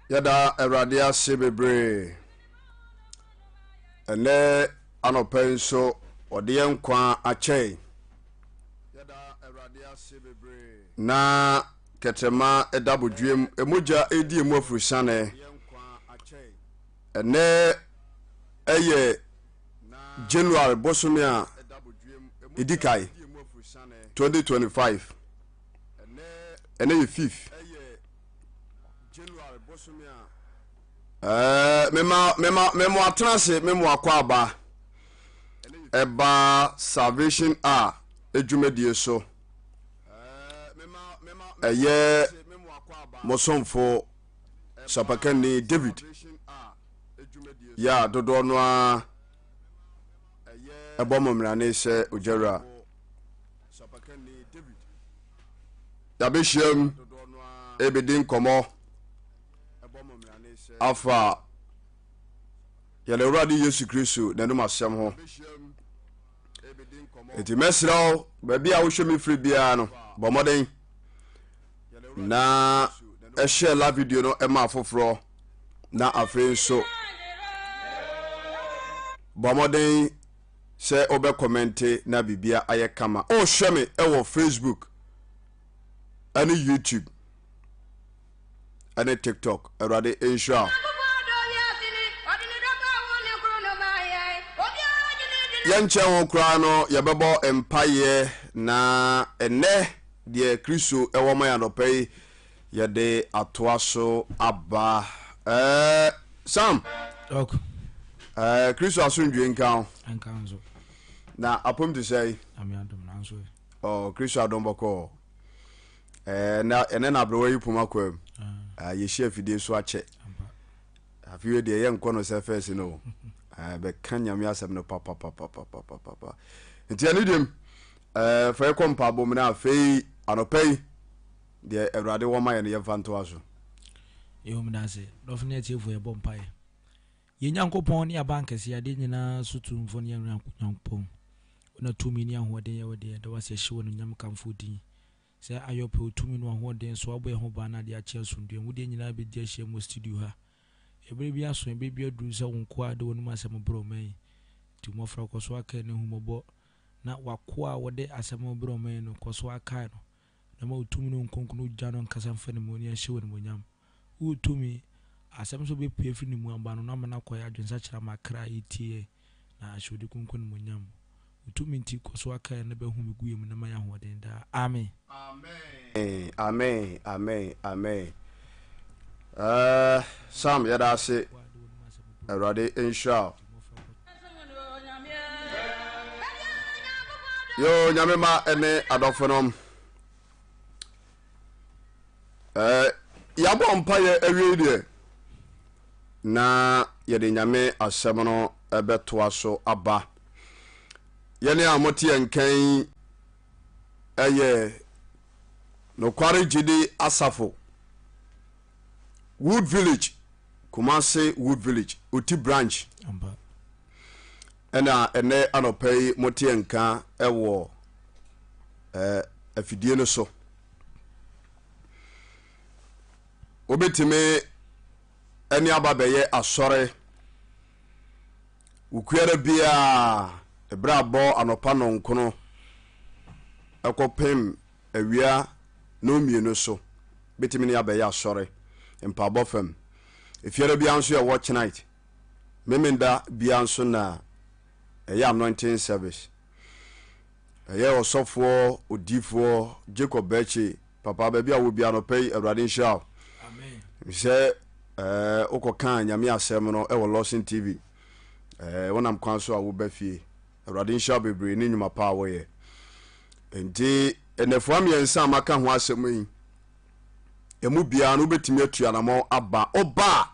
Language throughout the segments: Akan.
Yɛda Awurade ase bebree. Ɛnɛ anɔpa yi nso ɔde yɛn nkwa akyɛ yɛn. Na kɛtrɛma ɛda bodwiem, mogya ɛredi emu afurusiane. Ɛnɛ ɛyɛ January bosome a ɛdi kae 2025. Ɛnɛ yɛ fifth. Ɛɛ mema mema mema atena ase mema akɔ aba ɛba salvation a edwumadie so ɛyɛ mosomfo sapakani David yɛ a dodoɔ no ara ɛbɔ mo mmerane sɛ ogyawura. Yɛabɛhyiam rebɛdi nkɔmmɔ afa yɛn Awurade Yesu Kristo n'anom asɛm ho. Enti mɛsrɛ wo, baabi a wohwɛ me firi biara no, bɔ mmɔden na ɛhyɛ la video no ma afoforɔ na afei nso bɔ mmɔden sɛ wobɛ kɔmɛnte na biribia ayɛ kama. Wohwɛ me wɔ Facebook ɛne YouTube ɛne TikTok. Awurade nhyira wo. Yɛnkyɛ ho koraa no yɛbɛbɔ mpaeɛ na ɛnɛ deɛ Kristo ɛwɔ ma yɛn anɔpa yi yɛde atoa so aba. Ɛɛ Sam. Doc. Ɛɛ Kristo asomdwe nka wo. Nka nso. Na apom te sɛ yi. Ame adom nanso. Ɔ Kristo adom bɔkɔɔ. Ɛɛ na ɛnɛ na aberewa yi poma kɔ mu. Ah. Yɛhyia afidie so akyɛ. Afei wei deɛ yɛnkɔ no sɛ fɛs no. Bɛka Nyame asɛm no papapapapapapa. Nti ɛne deɛ ɛɛ fa yɛkɔ mpaabɔ mu na afei anɔpa yi Deɛ Awurade wɔ ma yɛn no, yɛmfa ntoa so. Yehowa meda ase. Dɔfo ne atiefo yɛbɔ mpaeɛ. Yɛn Nyankopɔn ne abankɛseɛ, adeɛ nyinaa so tumfoɔ ne yɛn Nyankopɔn. Wo na tumi ne ahoɔden yɛ wo deɛ, yɛda wo ase yɛhyɛ wo anuonyam kamfo wo din. Sɛ ayɛ ɔpɛ wo tumi ne w'ahoɔden so abɔ yɛn ho ban na adeɛ akye asomdwoeɛ mu. Wo deɛ nyinaa bɛdi ahyiam wɔ studio ha. Ɛberɛ bi aso, ɛberɛ bi aduru sɛ wo nkoa de w'anom asɛm brɛ ɔman yi. Nti mmɔfra kɔ so akae ne ahummɔbɔ na w'akoa a wɔde asɛm rebrɛ ɔman yi no kɔ so akae no. Na ma wo tumi ne wo nkronkron ogya no nkasa mfa ne mu ne ɛnhyɛ wo animuonyam. Wo tumi, asɛm nso bɛpue afiri ne mu aba no, na ama no akɔyɛ adwensakyera ama akra a ɛretie yɛn, na ahyɛ wo din kronkron animuonyam. Wo tumi nti, kɔ so ara ka yɛn na bɛhome gu yɛn mu na ma yɛn ahoɔden daa. Amen. Amen amen amen amen eh, Sam yɛda ase Awurade nhyira wo. Yo nyame ma ɛne adɔfo nom eh, yɛabɔ mpayɛ awiei deɛ na yɛde nyame asɛm no ɛbɛtoa so aba yɛne a mote yɛn nkan ɛyɛ nokware gyidi asafo Wood Village, Kumasi Wood Village, Oti Branch. Ɛna ɛnɛ anɔpa yi moteɛ nka ɛwɔ ɛɛ afidie no so. Wobɛtumi ɛne aba bɛyɛ asɔre Wukuada biara ɛberɛ abɔ anɔpa nɔnkono ɛkɔpem awia nnɔnmienu so bɛtumi ne abɛyɛ asɔre mpaabɔ fam. Efiada biara nso yɛ watch night. Memenda biara nso na ɛyɛ anointing service. Ɛyɛ ɔsɔfoɔ odiifoɔ Jacob Bɛkye papa baabi a wɔ biara no pɛ yi Awurade nhyira wo. Sɛ ɛɛ wokɔkaa Nyame asɛm no ɛwɔ Lawson TV. Ɛɛ wonam kwan so a woba fie. Awurade nhyira wo bebree ne nnwuma pa a woyɛ. Enti nnafua mmiɛnsa a maka ho asɛm yi, emu biara no wobɛtumi atu anamɔn aba. Woba a,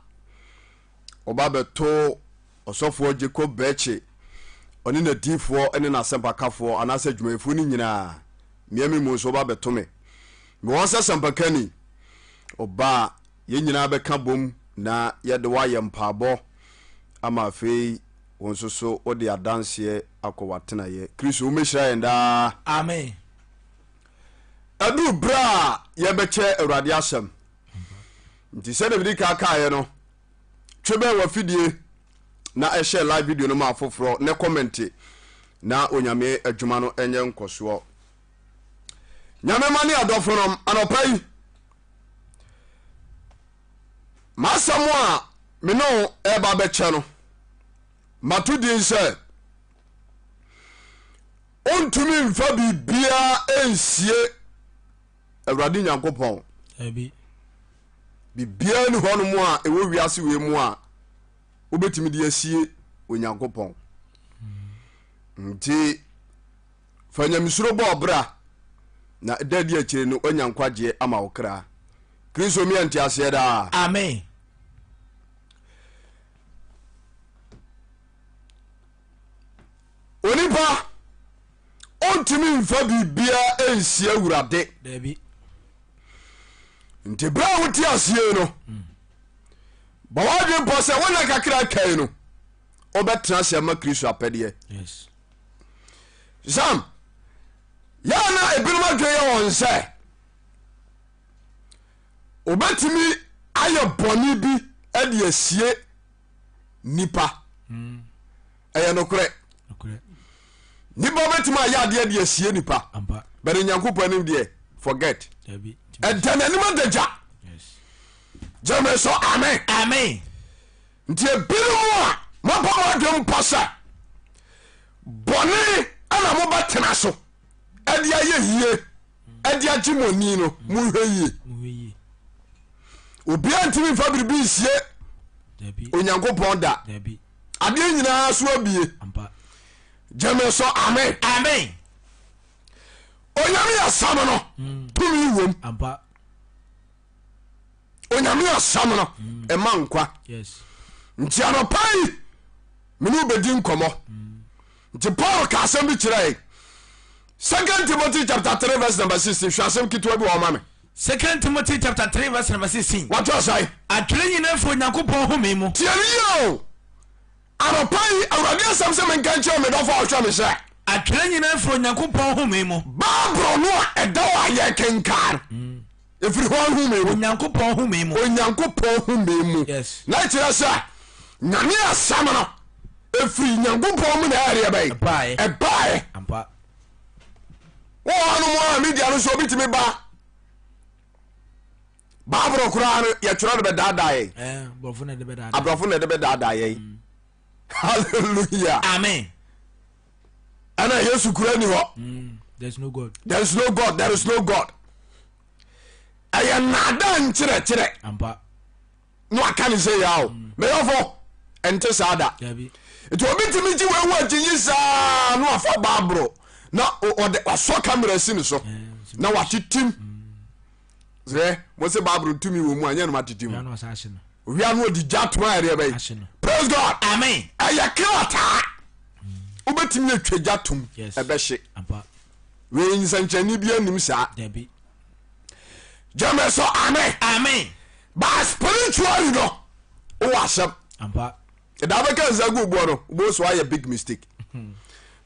woba bɛto ɔsɔfoɔ Jacob Bɛkye, ɔne n'adiifoɔ ne n'asɛmpakafoɔ anaasɛ adwumayɛfoɔ no nyinaa. Mmea me mu nso woba bɛto me. Mewɔ hɔ sɛ sɛmpakani. Woba a, yɛn nyinaa bɛka bom na yɛde wo ayɛ mpaabɔ ama afei wo nso so wode adanseɛ akɔ w'atenaeɛ. Kristo wommɛhyira yɛn daa. Amen. Ɛduru berɛ a yɛbɛkyɛ Awurade asɛm. Nti sɛdeɛ mede ka kaeɛ no, twe bɛn wafidie na ɛhyɛ live video no ma afoforɔ ne kɔmɛnte na Onyame adwuma no ɛnyɛ nkɔsoɔ. Nyame ma ne adɔfo nom anɔpa yi m'asɛm a me ne wo ɛba bɛkyɛ no mato din sɛ ontumi mfa biribiara nsie Awurade Nyankopɔn. Biribiara ni hɔnom a ɛwɔ wiase wei mu a wobɛtumi de asie Onyankopɔn. Nti fa nyamesuro bɔ ɔbra na da di akyire no woanya nkwagyeɛ ama wo kra. Kristo mi anteaseɛ daa. Amen. Onipa ɔntumi mfa biribiara nsi awurade. Dabi. Nti berɛ a wote aseɛ no bɔ w'adwene pɔ sɛ wona kakra kai no wobɛtena ase ama Kristo apɛdeɛ. Yes. Sam yɛa na ebinom adwene yɛ wɔn sɛ obɛtumi ayɛ bɔne bi de asie nipa ɛyɛ nokorɛ nipa bɛtumi ayɛ adeɛ de asie nipa bɛde Nyankopɔn anim deɛ forget ɛda n'anim adagya gyeme so amen amen nti ebinom a mabɔ mo adwene mpa sɛ bɔne ɛna mobɛtena so ɛde ayɛ yie ɛde agye mo ani no monhwɛ yie obiara ntumi mfa biribi nsie Onyankopɔn da adeɛ nyinaa so abie gyeme so amen amen Onyame asɛm no tumi wom Onyame asɛm no ɛma nkwa nti anɔpa yi mene wobɛdi nkɔmmɔ nti Paul ka asɛm bi kyerɛ Second Timothy chapter 3 verse number 16 hwɛ asɛm ketewa bi wɔ ma me. Second Timothy chapter 3 verse number 16. Wɔtɔ sɛe. Atwerɛ nyinaa firi Onyankopɔn home mu. Tie no yie o. Anɔpa yi Awurade asɛm sɛ menka nkyerɛ me dɔfo a ɔhwɛ me sɛ. Atwerɛ nyinaa firi Onyankopɔn home mu. Bible no a ɛda hɔ a yɛkenkan no, ɛfiri hɔ home mu. Onyankopɔn home mu. Onyankopɔn home mu. Yes. Na ɛkyerɛ sɛ Nyame asɛm no ɛfiri Nyankopɔn mu na ɛyɛdeɛ bɛyɛ. Ɛbaeɛ. Ɛbaeɛ. Ampa. Wɔ hɔ nom a media no so obi tumi ba Bible koraa no yɛtwerɛ no bɛdaadaa yɛn. Eh, aborɔfo na ɛde bɛdaadaa. Aborɔfo na ɛde bɛdaadaa yɛn. Mm. Hallelujah. Amen. Ɛna Yesu kura ni hɔ. Mm, there is no God. There is no God. There is no God. Ɛyɛ naadaa nkyerɛkyerɛ. Ampa. Na waka ne sɛ yɛ o. Mm. Meyɔfo ɛnte saa da. Nti obi tumi gye wɔn ho akyinyi saa na wafa baaburo na ɔde wasɔ kamera si ne so na watetem. Mm. Sɛ mo se baaburo ntumi wɔ mu a nyɛ no ma tetem. Owia no ɔde gya toma ɛdeɛ bɛyi. Praise God. Amen. Ɛyɛ krataa. Wobɛtumi atwa gya tom ɛbɛhye. Wei nsɛnkyerɛnne bi anim saa. Gyeme so amen. Amen. But spiritually no wowɔ asɛm. Ɛda bɛka nsa gu boɔ no wobɛhu so ayɛ big mistake.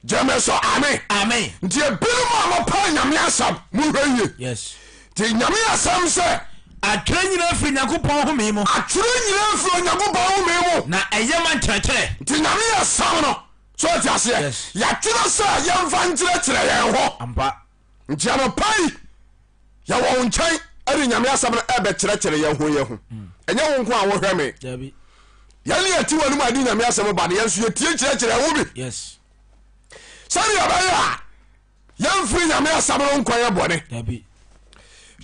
Gyeme so amen. Amen. Nti ebinom a wɔpɛ nyame asɛm monhwɛ yie. Yes. Nti nyame asɛm sɛ. Atwerɛ nyinaa firi Nyankopɔn home mu. Atwerɛ nyinaa firi Onyankopɔn home mu. Na ɛyɛ ma nkyerɛkyerɛ. Nti nyame asɛm no so ɔte aseɛ. Yes. Yɛatwerɛ sɛ yɛmfa nkyerɛkyerɛ yɛn ho. Ampa. Nti anɔpa yi yɛwɔ wo nkyɛn ɛde nyame asɛm no ɛbɛkyerɛkyerɛ yɛn ho yɛn ho. Ɛnyɛ wo nko a wohwɛ me. Dabi. Yɛn ne yɛte w'anim a ɛde nyame asɛm ba no yɛn nso yɛtie kyerɛkyerɛ yɛn ho bi. Yes. Sɛdeɛ ɛbɛyɛ a yɛmfiri nyame asɛm no nkɔyɛ bɔne. Dabi.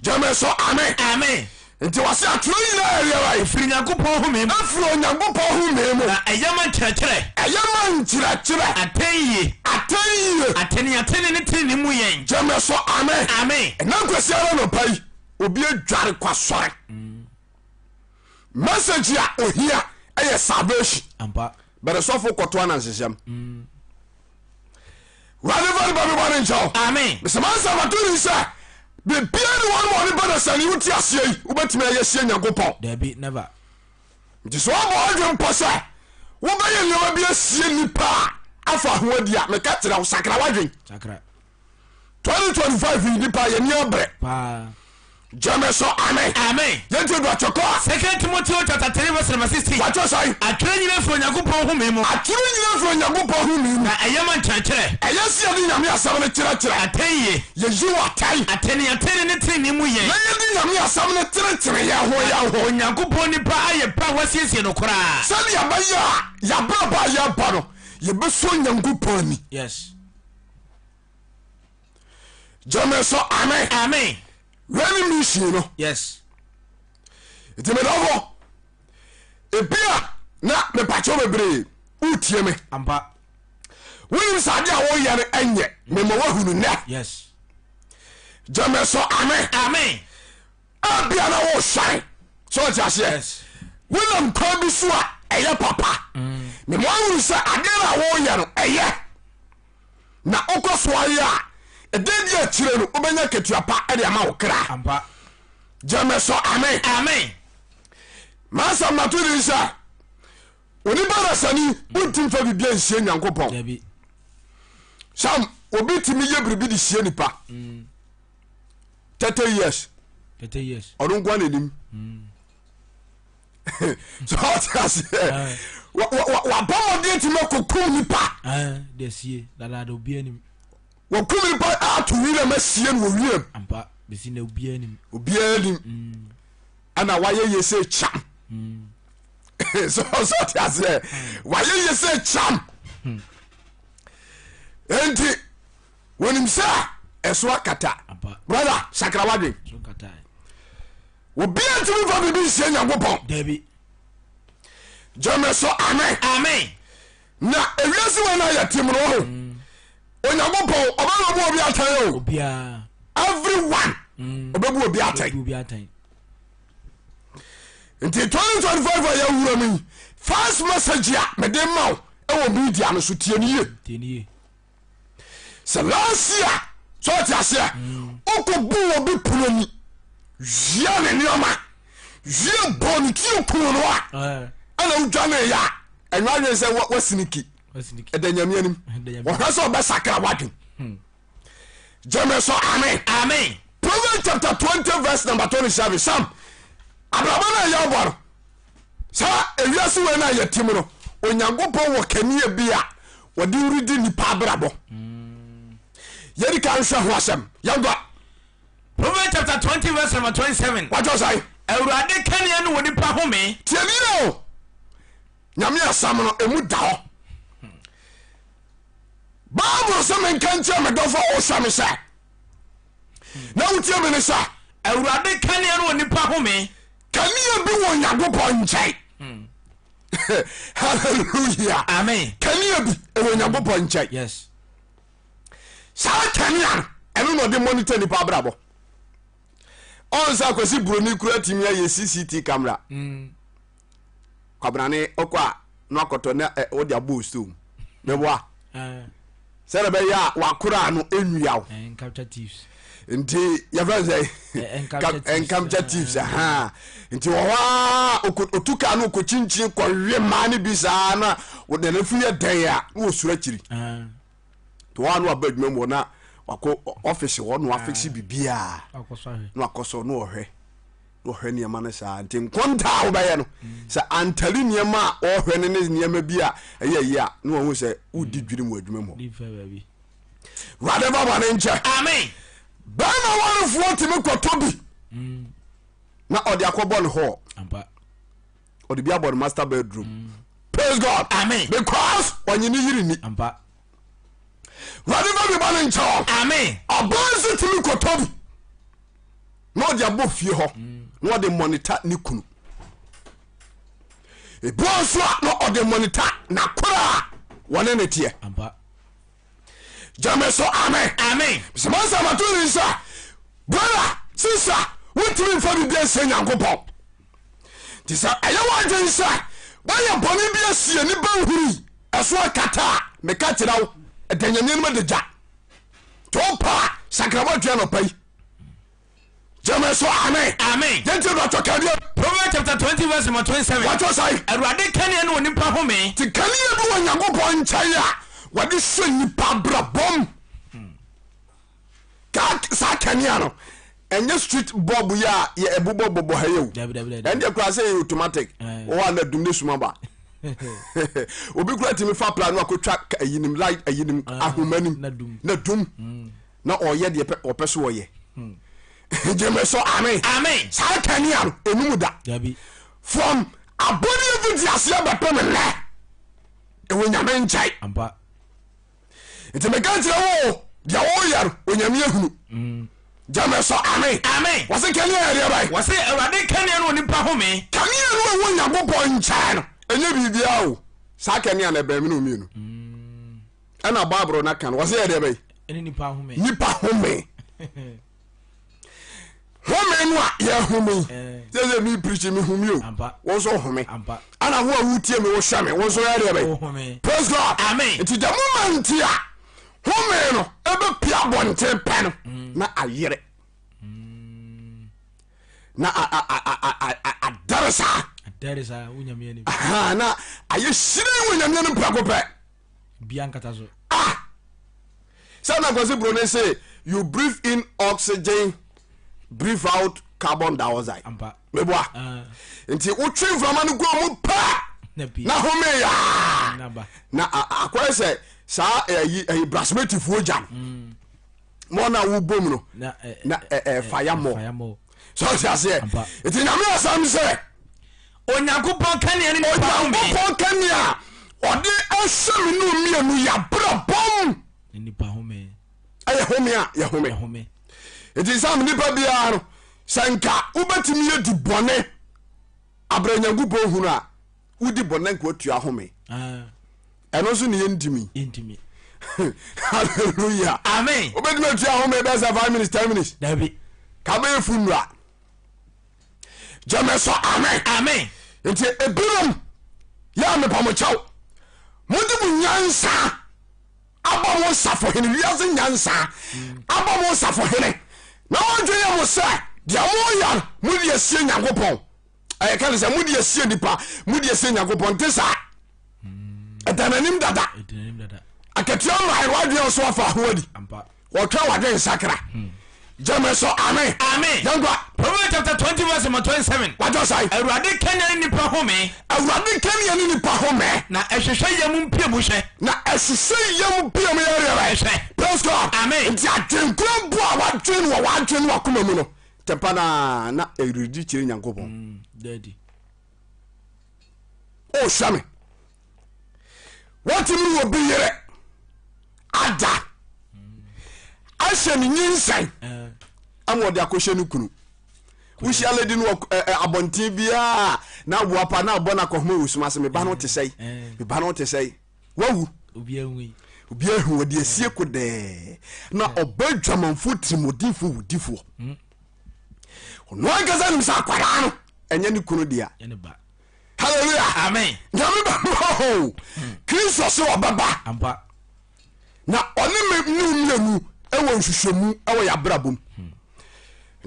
Gyeme so amen. Amen. Nti wɔse atwerɛ nyinaa yɛ deɛ Ɛfiri Nyankopɔn home mu. Ɛfiri Onyankopɔn home mu. Na ɛyɛ ma nkyerɛkyerɛ. Ɛyɛ ma nkyerɛkyerɛ. Atɛn yie. Atɛn yie. Atɛneatɛne ne tenenee mu yɛn. Gyeme so amen. Amen. Ɛnɛ Kwasiada anɔpa yi obi adware kɔ asɔre. Message a ohia ɛyɛ salvation. Ampa. But sɔfo kɔto anansesɛm. Wurade fa nipa bi bɔne nkyɛ wo. Amen. Mesɛ mansa mato ni sɛ bibia ne wɔn ma ɔne bɛda sɛ ne wote aseɛ yi wobɛtumi ayɛ sie Nyankopɔn. Dabi, never. Nti sɛ wɔbɔ adwen mpo sɛ wobɛyɛ nneɛma bi asie nipa a afa ho adi a meka kyerɛ wo sakra w'adwen. Sakra. 2025 yi nipa yɛni abrɛ. Paa. Gyeme so amen. Amen. Yɛntie duatwɛ kɔ a. Second Timothy chapter 3 verse number 16. Watwerɛ sɛn? Atwerɛ nyina firi Onyankopɔn home mu. Atwerɛ nyina firi Onyankopɔn home mu. Na ɛyɛ ma nkyerɛkyerɛ. Ɛyɛ sɛ yɛde Nyame asɛm no kyerɛkyerɛ. Atɛnyie. Yɛyi wɔ atɛn. Atɛneatɛne ne tenenee mu yɛn. Na yɛde Nyame asɛm no tenetene yɛn ho yɛn ho. Onyankopɔn nipa ayɛ pɛ a wɔasiesie no koraa. Sɛdeɛ ɛbɛyɛ a yɛabrabɔ a yɛbɔ no yɛbɛsɔ Onyankopɔn ani. Yes. Gyeme so amen. Amen. Wei ne mission no. Yes. Nti medɔfo ebia na mepakyɛw bebree wotie me. Ampa. Wonim sɛ adeɛ a woyɛ no ɛnyɛ mema woahunu nnɛ. Yes. Gyeme so amen. Amen. Ebia na wohyɛn sɛ ɔte aseɛ. Yes. Wonam kwan bi so a ɛyɛ papa. Mema woahunu sɛ adeɛ no a woyɛ no ɛyɛ. Na wokɔ so ayɛ a, ɛda di akyire no wobɛnya katua pa de ama wo kra. Ampa. Gyeme so amen. Amen. Masɛm nato din sɛ onipa dasani wontim fa biribia nsie Nyankopɔn. Dabi. Sam obi tumi yɛ biribi de sie nipa. 30 years. 30 years. Ɔno nkoa n'anim. So ɔte aseɛ wabɔ mmɔden tumi akɔkum nipa. De asie dadaada obiara nim. Wɔkum nipa ato wiram asie no wɔ wiram. Ampa bɛsi na obiara nim. Obiara nim. Ɛna wayɛ yɛ sɛ kyam. So ɔte aseɛ wayɛ yɛ sɛ kyam. Enti wɔnim sɛ ɛso akata. Brother sakra wadwen. Obiara ntumi mfa biribi nsie Nyankopɔn. Dabi. Gyeme so amen. Amen. Na ewiase wei na yɛ tem no ho. Onyankopɔn ɔbɛbɛbu obi atɛn o. Obiara. Everyone. Ɔbɛbu obi atɛn. Ɔbɛbu obi atɛn. Nti 2025 a yɛwura mu yi first message a mede ma wo ɛwɔ media no so tie no yie. Tie no yie. Sɛ last year sɛ ɔte aseɛ wokɔbu obi pono ni wia ne nneɛma wie bɔ ne tiri kunu no a ɛna wodwa ne yɛ a ɛnyɛ adwene sɛ wasiniki ɛda nyame anim wɔhwɛ sɛ ɔbɛsakra wadwen gyeme so amen. Amen. Proverbs chapter 20 verse number 27 sam abrabɔ no a yɛbɔ no saa ewiase wei no a yɛte mu no Onyankopɔn wɔ kanea bi a wɔde redi nipa abrabɔ yɛdi ka nhwɛ ho asɛm yɛnkɔ. Proverbs chapter 20 verse number 27. Wajɔ sɛn? Awurade kanea ne wɔ nipa home. Tiɛni o nyame asɛm no emu da hɔ. Bible sɛ menka nkyerɛ me dɔfo a ɔhwɛ me sɛ na wotie me ne sɛ. Awurade kanea ne wɔ nipa home. Kanea bi wɔ Onyankopɔn nkyɛn. Hallelujah. Amen. Kanea bi ɛwɔ Onyankopɔn nkyɛn. Yes. Saa kanea no ɛno na ɔde monitor nipa abrabɔ. Ɔn sɛ akwasi buroni kura tumi ayɛ CCT camera. Kwabrane ɔkɔ a na akɔtɔ na ɛ ɔde abɔ stone. Mɛboa. Sɛdeɛ ɛbɛyɛ a wakora no ɛnwia wo. Nti yɛfrɛ no sɛ encounter thieves ha nti wɔ hɔ a ɔtu kaa no ɔkɔkyinkyin kɔwe mmaa no bi saa na wɔde ne fo yɛ dɛn a na wɔsuro akyiri nti wɔn a na waba adwuma mu hɔ na wakɔ ɔfisi hɔ na wafiksi biribiara na wakɔ so na ɔhwɛ na ɔhwɛ nneɛma no saa nti nkonta a wobɛyɛ no sɛ antali nneɛma a ɔhwɛ no ne nneɛma bi a ɛyɛ yie a na wɔn ho sɛ wodi dwiri mu adwuma mu hɔ wurade ba bɔne nkyɛ. Amen. Bɛrima warefoɔ tumi kɔtɔ bi na ɔde akɔbɔ ne hall. Ɔde bi abɔ ne master bedroom. Praise God. Amen. Because ɔnye ne yere ni. Ampa. Wurade ba bi bɔne nkyɛ wɔn. Amen. Ɔbaa nso tumi kɔtɔ bi na ɔde abɔ fie hɔ na ɔde monitor ne kunu. Ebi wɔ nso a na ɔde monitor n'akora a wɔne ne teɛ. Ampa. Gyeme so amen. Amen. Sɛ mansa mato ne nsa brother sister wontumi mfa biribi nhyɛ Nyankopɔn. Nti sɛ ɛyɛ w'adwen sɛ woayɛ bɔne bi asie ne bɛnhuri ɛso akata a meka kyerɛ wo ɛda Nyame anim de gya. Nti wopɛ a sakra w'adwene anɔpa yi. Gyeme so amen. Amen. Yɛntie dɔtɔ kadeɛ. Proverbs chapter 20 verse number 27. Wɔtɔ sɛn? Awurade kanea ne onipa home. Nti kanea bi wɔ Nyankopɔn nkyɛn a wɔde sɔ nipa abrabɔm. Saa kanea no. Ɛnyɛ street bulb yi a yɛ ɛbobɔ bɔbɔ ha yi o. Dabi dabi dabi. Ɛndeɛ koraa sɛ yɛ automatic. Eh. Wɔ hɔ a na dum ne suma ba. Obi koraa tumi fa pla no akɔtwa ayinim light ayinim Ah, ahoma nim na dum. na dum na ɔyɛ deɛ pɛ ɔpɛ so ɔyɛ. Gyeme so amen. Amen. Saa kanea no enum da. Dabi. From abɔdeɛ fiti aseɛ bɛpem nnɛ ɛwɔ nyame nkyɛn. Ampa. Nti meka kyerɛ wo o, deɛ woyɛ no onyame ahunu. Mm. Gyeme so amen. Amen. Wɔse kanea yɛ deɛ bɛn? Wɔse Awurade kanea no onipa home. Kanea no ɛwɔ Nyankopɔn nkyɛn no ɛnyɛ biribiara o. Saa kanea no ɛbɛn me ne mmienu. Mm. Ɛna Bible no ka no wɔse yɛ deɛ bɛn? Ɛne nipa home. Nipa home. Home no a yɛhome Eh. sɛ sɛ me preach me home o. Ampa. Wo nso home. Ampa. Ɛna wo a wotie me wohwɛ me wo nso yɛ deɛ bɛn? Wo home. Praise God. Amen. Nti the moment a home no ɛbɛpia abɔnten pɛ no na ayere na adɛre saa. Adɛre saa wo nyame anim. Aha, na ayɛ hyerɛn wɔ nyame anim prɛko pɛ. Bia nkata so. Ah! Sɛ na Kwasi Broni se you breathe in oxygen, breathe out carbon dioxide. Ampa. Meboa. Ah. Nti wotwe mframa no gu mu pɛ Na pii. na home yaa. Na ba. Na akɔyɛ sɛ saa ɛyi ɛyi brasmetifoɔ gya no. Mɔ na wobom no. Na Na ɛ fire mɔ. Fire mɔ. Sɛ ɔte aseɛ. Ampa. Nti nyame asɛm sɛ. Onyankopɔn kanea ne nipa home. Onyankopɔn kanea a ɔde ahyɛ me ne mmienu yɛabrɛ bɔm. Ne nipa home. Ɛyɛ home a yɛhome. Home. Nti sɛ nipa biara no sɛ nka wobɛtumi adi bɔne abrɛ Nyankopɔn hunu a wodi bɔne nka watua home. Ah. Ɛno nso ne yɛntimi. Yɛntimi. Hallelujah. Amen. Wobɛtumi atua home bɛyɛ sɛ 5 minutes 10 minutes. Dabi. Ka bɛyɛ funnura. Gyeme so amen. Amen. Nti ebinom yɛ a mepa mo kyɛw mode mo nyansa abɔ mo safohene wiase nyansa abɔ mo safohene na moadwene yɛ mo sɛ deɛ moyɛ no mode asie Nyankopɔn ɛyɛ ka ne sɛ mode asie nipa mode asie Nyankopɔn nte saa ɛda n'anim dada akatua mmae wadwene so afa ho adi wɔtwɛn wadwene nsakra hmm. gyeme so amen amen yɛnkwa Proverbs chapter 20 verse number 27 wadwo sae Awurade kanea ne nipa home Awurade kanea ne nipa home na ɛhwehwɛ yam mpia mu hwɛ na ɛhwehwɛ yam mpia mu yɛreyɛrɛ hwɛ praise God amen nti adwenkura bu a wadwen wɔ wadwen wakoma mu no tɛmpa na na ɛredi kyerɛ Nyankopɔn mm, daddy ɔhwɛ me wɔtumi ne obi yere ada ahyɛ ne nyinsɛn ama ɔde akɔhyɛ no kunu wohyia lady no abɔnten biaa na aboa pa na abɔ no akɔhoma wɔ sum ase meba no te sɛe meba no te sɛe wawu obi ahu wɔde asie kodɛɛ na ɔba adwamanfoɔ tirimɔdenfoɔ wudifoɔ ɔno ankasa nim sɛ akwadaa no ɛnyɛ ne kunu dea Hallelujah. Amen. Nyame bɛba o. Kristo se ɔbɛba. Ampa. Na ɔne me ne mmienu ɛwɔ nhwehwɛmu ɛwɔ yɛabrabɔ mu.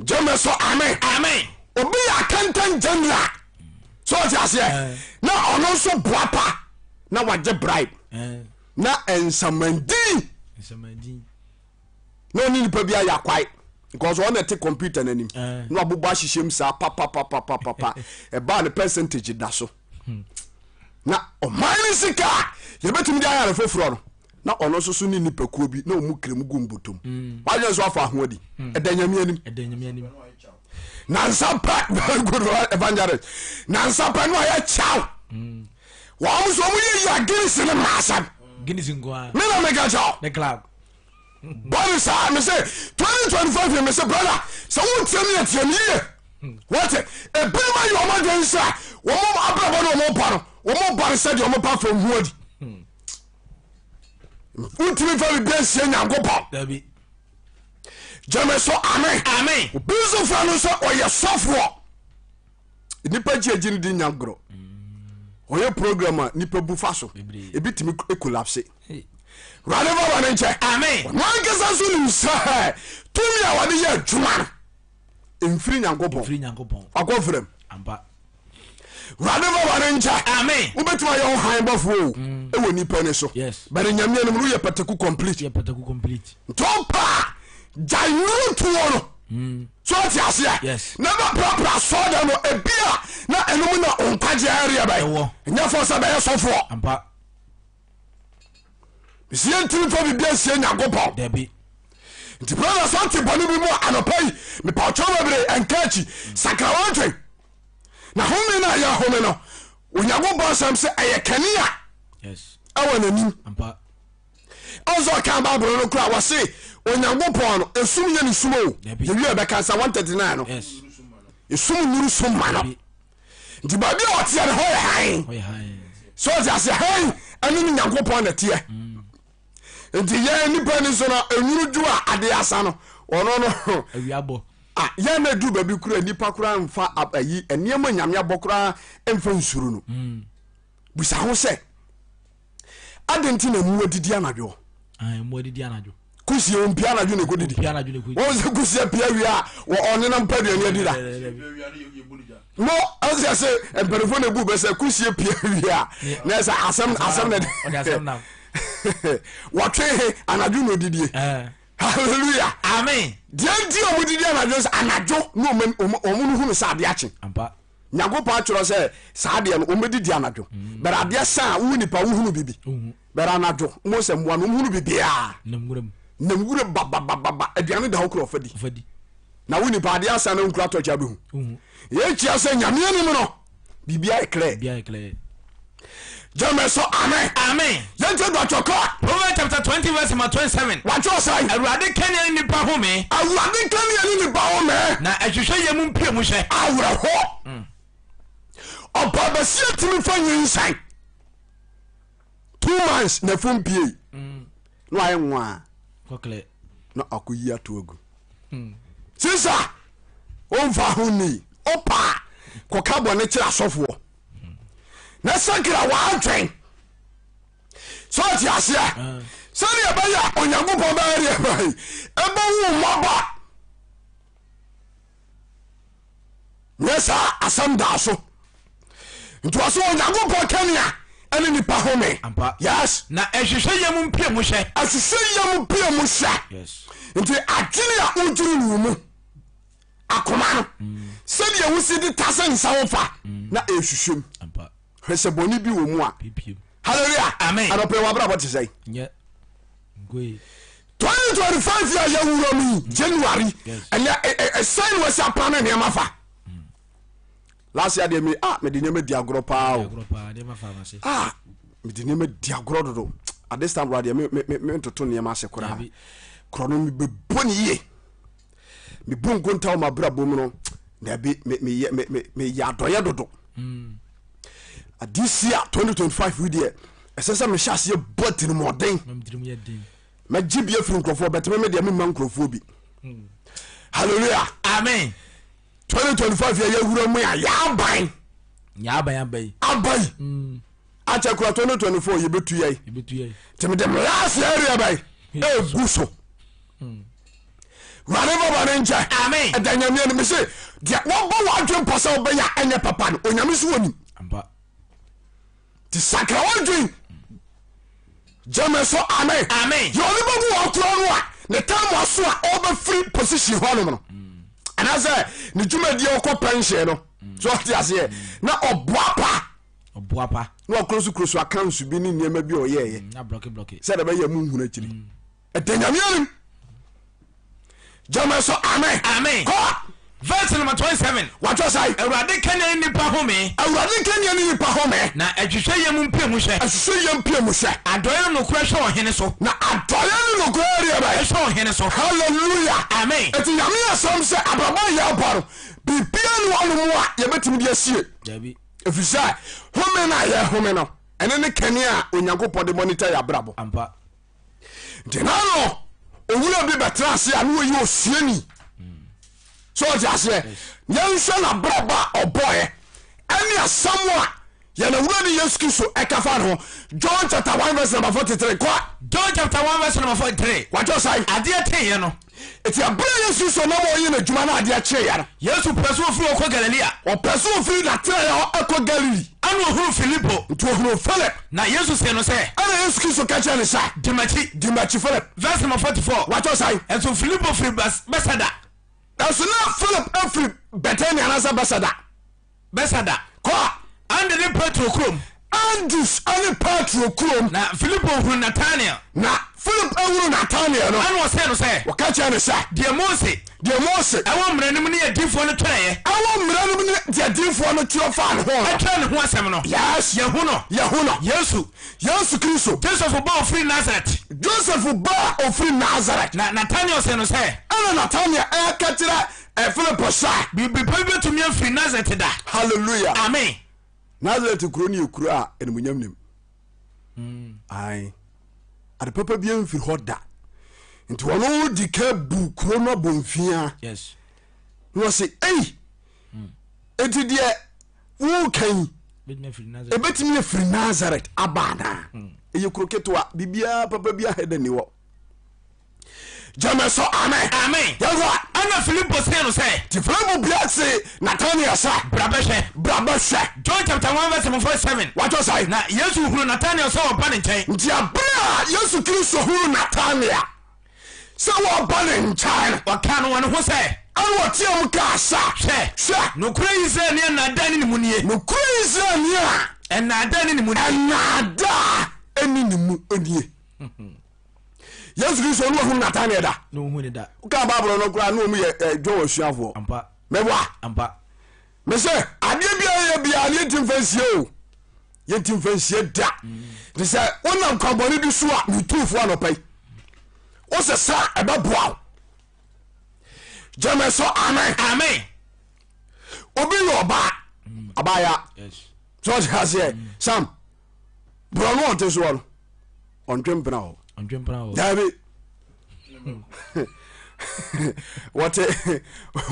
Gyeme so amen. Amen. Obi yɛ akantan general. So ɔte aseɛ. Eh. Na ɔno nso boapa na wagye bribe. Eh. Na nsamandin. Nsamandin. na ɔne nipa bi ayɛ akwae because ɔna ɛte computer n'anim eh. na wabobɔ ahyehyɛ mu saa papapapapapa ɛbaa ne percentage da so hmm. na ɔman ne sika a yɛbɛtumi de ayare foforɔ no na ɔno nso so ne nipakuo bi na ɔmu kiri mu gu mbotom hmm. wadwene so afa ho adi hmm. ɛda nyame anim nansa pɛ very good evangelist nansa pɛ no ayɛ kyaw wɔn nso wɔn yɛ yi a guinness ne mmaa asɛm me na meka kyɛw bɔne saa me se 2025 yɛ me se brother sɛ wotie me atie me yie wɔte ebinom ayɛ wɔn adwene sɛ wɔn abrabɔ ne wɔn ba no wɔn ba no sɛdeɛ wɔn ba fam ho adi wontumi mfa biribi ansie nyankopɔn gyeme so amen amen obi nso fra no sɛ ɔyɛ sɔfoɔ nipa gye agyi no di nya gorɔ ɔyɛ program a nipa bu fa so ebi tumi collapse wurade fa bɔne nkyɛ amen ɔno ankasa nso nim sɛ tumi a wɔde yɛ adwuma no mfiri nyankopɔn akɔ firam wurade fa bɔne nkyɛ amen wobɛtumi ayɛ wo han bɔfoɔ o mm. ɛwɔ nipa ni so bɛne nyameɛ no mu no woyɛ pataku complete nti ɔpaa gyae nnuro toɔ no. So ɔte aseɛ? Yes. Na bɛprapra asɔɔdan no ebi a na ɛno mu na nkwagyeɛ ɛreɛ bɛn. Ɛwɔ. Nyɛ fɔ sɛ bɛyɛ sɔfoɔ. Ampa. Mesi yɛntimi mfa biribi ansie Nyankopɔn. Dabi. Nti brother sɛ ɔte bɔne bi mu a anɔpa yi mepawkyɛw bebree ɛnka akyi sakra w'adwen na home no a yɛhome no Onyankopɔn asɛm sɛ ɛyɛ kanea Yes. ɛwɔ n'anim. Ampa. Ɔsɛ ɔka Bible no koraa wɔse Onyankopɔn no esum nyɛ ne sum o. Dabi. Yɛwie ɛbɛka sɛ 139 no Yes. esum nnuru sum ma no. Dabi. Nti baabi a ɔteɛ no hɔ yɛ hann. Hɔ yɛ hann. So ɔte ase hann ɛne ne Nyankopɔn na teɛ. Nti yɛn nipa ni so no enwunu dwo a ade asa no ɔno no Awia bɔ. Ah, yɛn na duru baabi kura nipa koraa nfa ayi nneɛma nyame abɔ koraa nfa nsuro no. Bisa ho sɛ adɛn nti na mmoa didi anadwo? Mmoa didi anadwo. Kusie wɔn pia anadwo na ɛkɔ didi. Wɔn sɛ kusie pia wie a ɔnenam pɛ aduane adi da. No ɛsɛ sɛ mpanimfoɔ na ebu bɛ sɛ kusie pia wie a na ɛsɛ asɛm asɛm na wɔtwe he anadwo na odidie. Hallelujah. Amen. Deɛ nti a wɔn didi anadwo sɛ anadwo na wɔn wɔn hunu sɛ adeɛ akye. Nyankopɔn atwerɛ sɛ saa adeɛ no wɔbɛdidi anadwo mm. bɛrɛ adeɛ sa a wo nipa wohunu bibi bɛrɛ anadwo mo sɛ mmoa no wɔhunu bibiaa nam wura babababa aduane da hɔ kora ɔfa di na wo nipa adeɛ asa na wonkura tɔkye abɛhu yɛkyia sɛ nyame anim no biribia yɛ clear gyeme so amen amen yɛnti dɔtɔ kɔ Proverbs chapter 20 verse number 27 watwerɛ sɛn Awurade kanea ne nipa home Awurade kanea ne nipa home na ɛhwehwɛ yam mpia mu hwɛ awerɛhɔ ɔba basia tumi fa nyinsɛn 2 months na fom pie na wayɛ nwaa kɔklɛ na akɔyi ato agu sisa ɔmfa ho ni ɔpaa kɔka bɔne kyerɛ asɔfoɔ na sakra w'adwen sɛ ɔte aseɛ sɛdeɛ ɛbɛyɛ a Onyankopɔn bɛyɛ deɛ bɛyɛ ɛbɛwu mmɔbɔ nyɛ saa asɛm daa so nti ɔsɛ Onyankopɔn kanea ɛne nipa home. Ampa. Yes. Na ɛhwehwɛ yam mpia mu hwɛ. Ɛhwehwɛ yam mpia mu hwɛ. Yes. Nti adwene a wodwene no wo mu akoma no sɛdeɛ wosi de tase nsa wo fa na ɛhwehwɛ mu Ampa. hwɛ sɛ bɔne bi wɔ mu a. Pipiem. Hallelujah. Amen. Anɔpɛ wabrabɔ te sɛn? Nyɛ. Nkoye. 2025 a yɛwura mu yi January Yes. ɛnɛ ɛsɛn na wɔsi apra ne nneɛma fa last year deɛ me ah mede nneɛma di agorɔ paa o. Agorɔ paa nneɛma fa ama se. Ah, mede nneɛma di agorɔ dodo. At this time koraa deɛ me me me ntoto nneɛma ase koraa. Dabi. Korɔ no mebɛbɔ ne yie. Mebu nkonta wɔ m'abrabɔ mu no dabi me meyɛ me me meyɛ adɔyɛ dodo. This year 2025 yi deɛ ɛsɛ sɛ mehyɛ aseɛ bɔ tirimɔden. Mam tirim yɛ den. Mɛgye bi afiri nkurɔfoɔ bɛtɛmɛ me deɛ memma nkurɔfoɔ bi. Hallelujah. Amen. 2025 yɛ yɛwura mu a yɛaban. Yɛaban aba yi. Aba yi. Akyɛ kora 2024 yɛbɛtu yɛi. Yɛbɛtu yɛi. Nti mede me last area bɛyi ɛgu so. Wurade fa bɔne nkyɛ. Amen. Ɛda Nyame anim mese deɛ wɔbɔ w'adwen pɔ sɛ wobɛyɛ a ɛnyɛ papa no Onyame so wɔnim. Ampa. Nti sakra w'adwen. Gyeme so amen. Amen. Deɛ ɔne bɛgu wɔ korɔ no a ne tam aso a ɔbɛfiri position hɔ nom no anaasɛ ne dwumadie ɔkɔ pension no so ɔte aseɛ na ɔboa pa Ɔboa pa. na ɔkoro so kuro so accounts bi ne nneɛma bi a ɔyɛɛyɛ Na blɔke blɔke. sɛ ɛbɛyɛ mu nhunu akyiri ɛda Nyame anim. Gyeme so amen. Amen. Kɔ. Verse number 27. Watwerɛ sɛn? Awurade kanea ne nipa home. Awurade kanea ne nipa home. Na ɛhwehwɛ yam mpia mu hwɛ. Ɛhwehwɛ yam mpia mu hwɛ. Adɔeɛ ne nokorɛ hwɛ ɔhene so. Na adɔeɛ ne nokorɛ deɛ bɛn? Ɛhwɛ ɔhene so. Hallelujah. Amen. Eti Nyame asɛm sɛ abrabɔ a yɛbɔ no biribiara ni hɔ nom a yɛbɛtumi de asie. Dabi. Ɛfiri sɛ home no a yɛhome no ɛne ne kanea a Onyankopɔn de monitor yɛ abrabɔ. Ampa. Nti na no owura bi bɛtena ase a na ɔyɛ osuani sɛ ɔte aseɛ yɛnhwɛ n'abrabɔ a ɔbɔeɛ ɛne asɛm a yɛn awura ne Yesu Kristo ɛka fa ne ho. John chapter 1 verse number 43 kɔ. John chapter 1 verse number 43. Watwerɛ sɛn? Adeɛ kyeeɛ no. Eti ɛberɛ a Yesu Kristo nam ɔyɛ n'adwuma no adeɛ kyeeɛ no. Yesu pɛ sɛ ɔfiri hɔ kɔ Galilea. Ɔpɛ sɛ ɔfiri n'atenaeɛ hɔ kɔ Galili. Ɛnna ɔhunuu Filipo. Nti ɔhunuu Philip. Na Yesu see no sɛ. Ɛnna Yesu Kristo ka kyerɛɛ no sɛ. Di m'akyi. Di m'akyi, Philip. Verse number 44. Watwerɛ sɛn? Nso Filipo firi Betseda. Nanso na Philip afiri Betania anaasɛ Bethsaida. Bethsaida. Kɔ. Andrew ne Petro kurom. Andrews ne Petro kurom. Na Filipo hunu Natanael. Na Philip hunu Natanael no. Ɛna ɔsee no sɛ. Ɔka kyerɛɛ no sɛ. Deɛ Mose. Deɛ Mose. Ɛwɔ mmara no mu ne adiyifoɔ no twerɛeɛ. Ɛwɔ mmara no mu ne deɛ adiyifoɔ no twerɛ faa ne ho no. Ɛtwerɛ ne ho asɛm no. Yes. Yɛahu no. Yɛahu no. Yesu. Yesu Kristo. Joseph ba a ɔfiri Nasaret. Joseph ba a ɔfiri Nasaret. Na Natanael see no sɛ. Ɛna Natanael reka kyerɛ Philip sɛ. Biribi pa bi bɛtumi afiri Nasaret da? Hallelujah. Amen. Nasaret kuro no yɛ kuro a animuonyam nim. Ae. Ade papa bi mfiri hɔ da. Nti wɔn di ka bu kuro no abɔnfia. Yes. Na wɔse, ei, enti deɛ woka yi ɛbɛtumi afiri Nasaret aba anaa? Ɛyɛ kuro ketewa, biribiara papa bi ahɛ da ni hɔ. Gyeme so amen. Amen. Yɛnkɔ. Ɛna Filipo see no sɛ. Nti Filipo bua see Natanael sɛ. Bra bɛhwɛ. Bra bɛhwɛ. John chapter 1 verse 47. Watɔ sɛn? Na Yesu hunu Natanael sɛ ɔba ne nkyɛn. Nti abere a Yesu Kristo hunu Natanael sɛ wɔba ne nkyɛn no. Ɔkaa no wɔ ne ho sɛ. Ɛna ɔteaa mu kaa sɛ. Hwɛ! Hwɛ! Nokorɛ Israelni a nnaadaa nni ne mu nie. Nokorɛ Israelni a. Nnaadaa nni ne mu nie. Nnaadaa nni ne mu nie. Yesu Kristo ɔne wahunu Natanael da. Na ɔhu ne da. Woka Bible no koraa na ɔmu yɛ eh, John asuafoɔ. Ampa. Meboa. Ampa. Me sɛ adeɛ biara yɛ biara ne yɛnti mfa nsie o. Yɛnti mfa nsie da. Nti sɛ wonam kwanbɔne bi so a metuufoɔ anɔpa yi. Wo sɛ sa ɛbɛboa wo. Gyeme so amen. Amen. Obi yɛ ɔbaa. Abaayaa. Yes. Sɛ ɔte aseɛ Sam borɔ no ɔte soɔ no ɔntwe mpena hɔ. Ɔntwe mpena hɔ. Daabi. Wɔte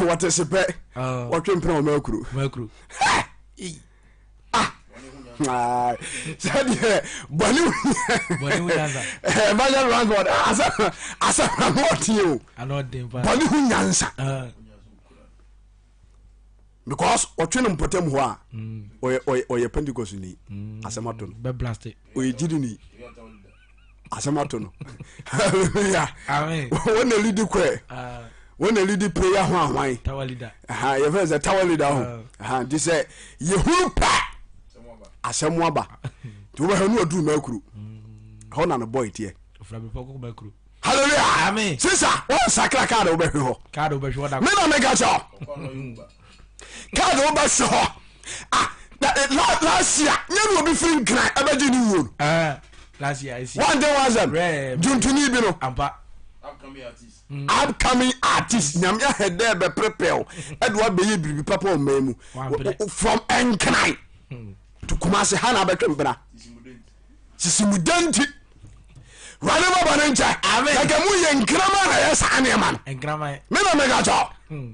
wɔte sepɛ ah. wɔtwe mpena wɔ makuro. Makuro. Ah. Sɛdeɛ bɔne evangelist Ransford asɛ asɛ ano ɔteɛ o. Bɔne ho nyansa. Ah. Because ɔtwe no mpɔtam hɔ a ɔyɛ ɔyɛ ɔyɛ Pentecost ni asɛm ato no ɔyɛ gyidi ni asɛm ato no hallelujah wɔn na lead kɔɛ ah. wɔn na lead prayer ho ahwan yɛfɛ sɛ tower leader ho ah. nti sɛ yɛhuru pɛ asɛm aba nti wobɛhwɛ no waduru makuru hɔ na no bɔe teɛ Hallelujah. Amen. Sisa, wọn sakra kaadi wobɛhwe hɔ. Kaadi wobɛhwe hɔ da. Me na meka kyɛ wo. Kaadi wobɛhwe hɔ. Ah, na eh, last year, nyɛ na obi firi nkran ɛbɛgye ne wuo no. Eh, last year, I see. One day one sɛm. Rɛ. Dwontoni bi no. Ampa. Mm. Upcoming artist. Nyame ahɛ dɛ bɛprepare ɛde wabɛyɛ biribi papa ɔman mu. From nkran hmm. to Kumasi ha na abɛtwe mpena. Sisimuda nti wurade ma bɔne nkyɛ kɛkɛ mu yɛ nkraman na yɛ saa nneɛma no me na meka kyɛ hmm.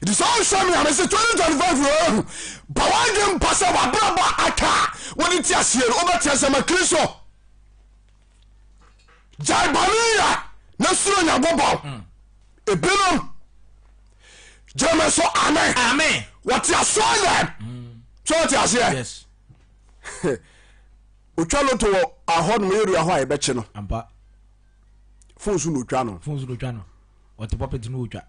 nti sɛ ɔnhwɛ me a mese 2025 ɔhu ba woadwe mpa sɛ wabrabɔ aka a wode te aseɛ no wobɛte asɛ ma kristo gyae bɔne yɛ na suro nyankopɔn hmm. ebinom gyeme so amen wɔte asoɔ dɛm hmm. sɛ wɔte aseɛ otwa loto wɔ ahɔ nom area hɔ a yɛbɛkye no ampa fon so na otwa no fon so na otwa no ɔte pɔpɛt no otwa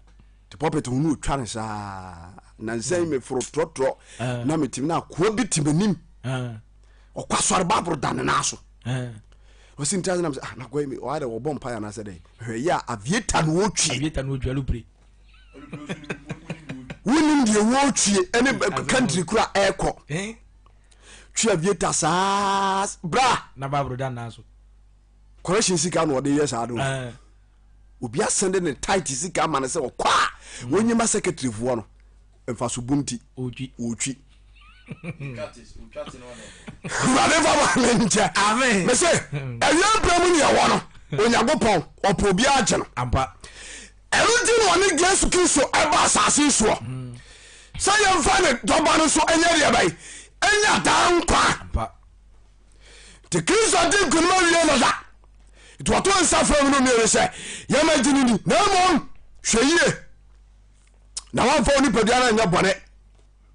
te pɔpɛt ho no otwa no saa na nsɛn mm. meforo trɔtrɔ eh. na metumi na akoa bi te m'anim eh. ɔkɔ asɔre baaboro da ne nan so eh. ɔsi nti ase nam sɛ ah nakɔ yi ɔayɛ dɛ wɔbɔ mpaeɛ anaasɛ dɛ hwɛ yɛ a avieta na wɔtwie avieta na wɔtwie alupre wonim deɛ wɔtwie ɛne country kura ɛkɔ twe avieta saa bra na baaburo da nnan so correction sika na ɔde yɛ saa no eh. obi asɛnde ne tight sika ama no sɛ ɔkɔ a hmm. wɔnyima secretary foɔ no mfaso bu nti ɔtwi wurade fa ma ne nkyɛ mese ɛyɛ berɛ mu ne yɛwɔ no onyankopɔn ɔpɛ obiara gye no Ɛno nti na ɔne Yesu Kristo ɛba asase soɔ sɛ yɛmfa ne dɔba no so ɛnyɛ deɛ bɛyi ɛnya daa nkwa. Nti Kristo di nkonim awie no da nti ɔto nsa frɛ mu no mmienu sɛ yɛma gye no ni na mmom hwɛ yie na wamfa wo nipadua no anyɛ bɔne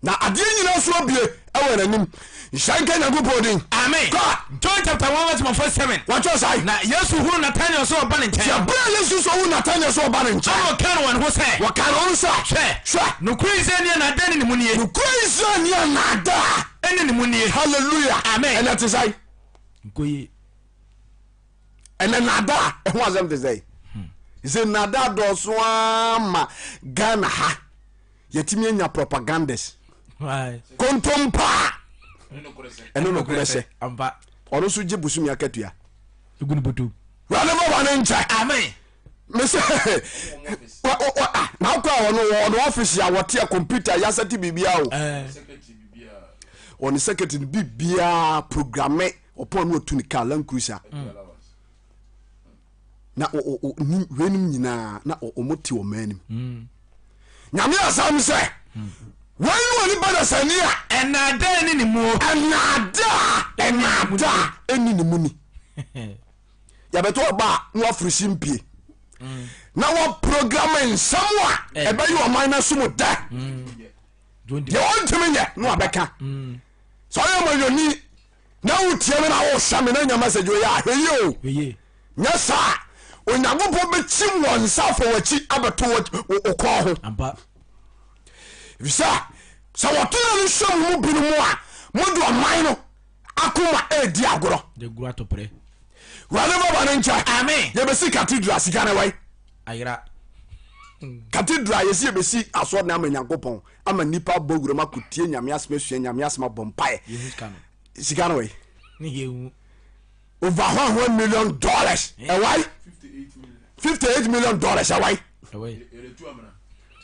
na adeɛ nyina so abie. Ɛwɔ n'anim. Nhyira nka Nyankopɔn din. Amen. Kɔ. John chapter 1 verse number 47. Wɔtwerɛ sae. Na Yesu hunu Natanael sɛ ɔba ne nkyɛn. Sɛ berɛ a Yesu nso hu Natanael sɛ ɔba ne nkyɛn. Ɛna ɔkaa no wɔ ne ho sɛ. Wɔkaa ne ho sɛ. Hwɛ. Hwɛ. Nokorɛ Israelni a naadaa nni ne mu nie. Nokorɛ Israelni a naadaa. Nni ne mu nie. Hallelujah. Amen. Ɛnɛ te sɛn? Nkɔ yie. Ɛnɛ naadaa ɛho asɛm te sɛn? Sɛ naadaa dɔɔso ara ma Ghana ha. Yɛtumi anya propagandas kontompa ɛne nokorɛ sɛ ɔno nso gye bosome akatua wurade ma bɔne nkyɛ mesɛ na wokɔ a ɔno ɔno ɔfisi a wɔte a kɔmputa yɛasɛte biribiaa o ɔne secretary no biribiaa programe ɔpɔn no ɔtu ne car land cruiser na weinom nyinaa na ɔmo te ɔma anim mm. Nyame asɛm sɛ mm. wei ne onipa dasani a ɛnaadaa ne ne mu ɛnaadaa ɛnaadaa ɛni ne mu ni yɛbɛto ɔba a na waforo si mpie mm. na wɔprogram nsɛm a eh. ɛbɛyɛ ɔman no so mu dɛ deɛ ɔntumi nyɛ na wabɛka sɛ ɔyɛ mɔyɔni na wotie me na wohwɛ me na nya message wei a hwɛ yie o nyɛ saa Onyankopɔn bɛkyim wɔn nsa afa w'akyi abɛto wo kɔn ho efisɛ sɛ wɔto na no hyɛ mo mu binom a mode ɔman no akoma ɛredi agorɔ. Wurade bɛba ne nkyɛ. Yɛbɛsi cathedral sika no wai cathedral yɛsi yɛbɛsi asɔre no ama Nyankopɔn ama nnipa abɔ wuram akɔtie Nyame asɛm asua Nyame asɛm abɔ mpaeɛ sika no wai over $100 million ɛwai $58 million ɛwai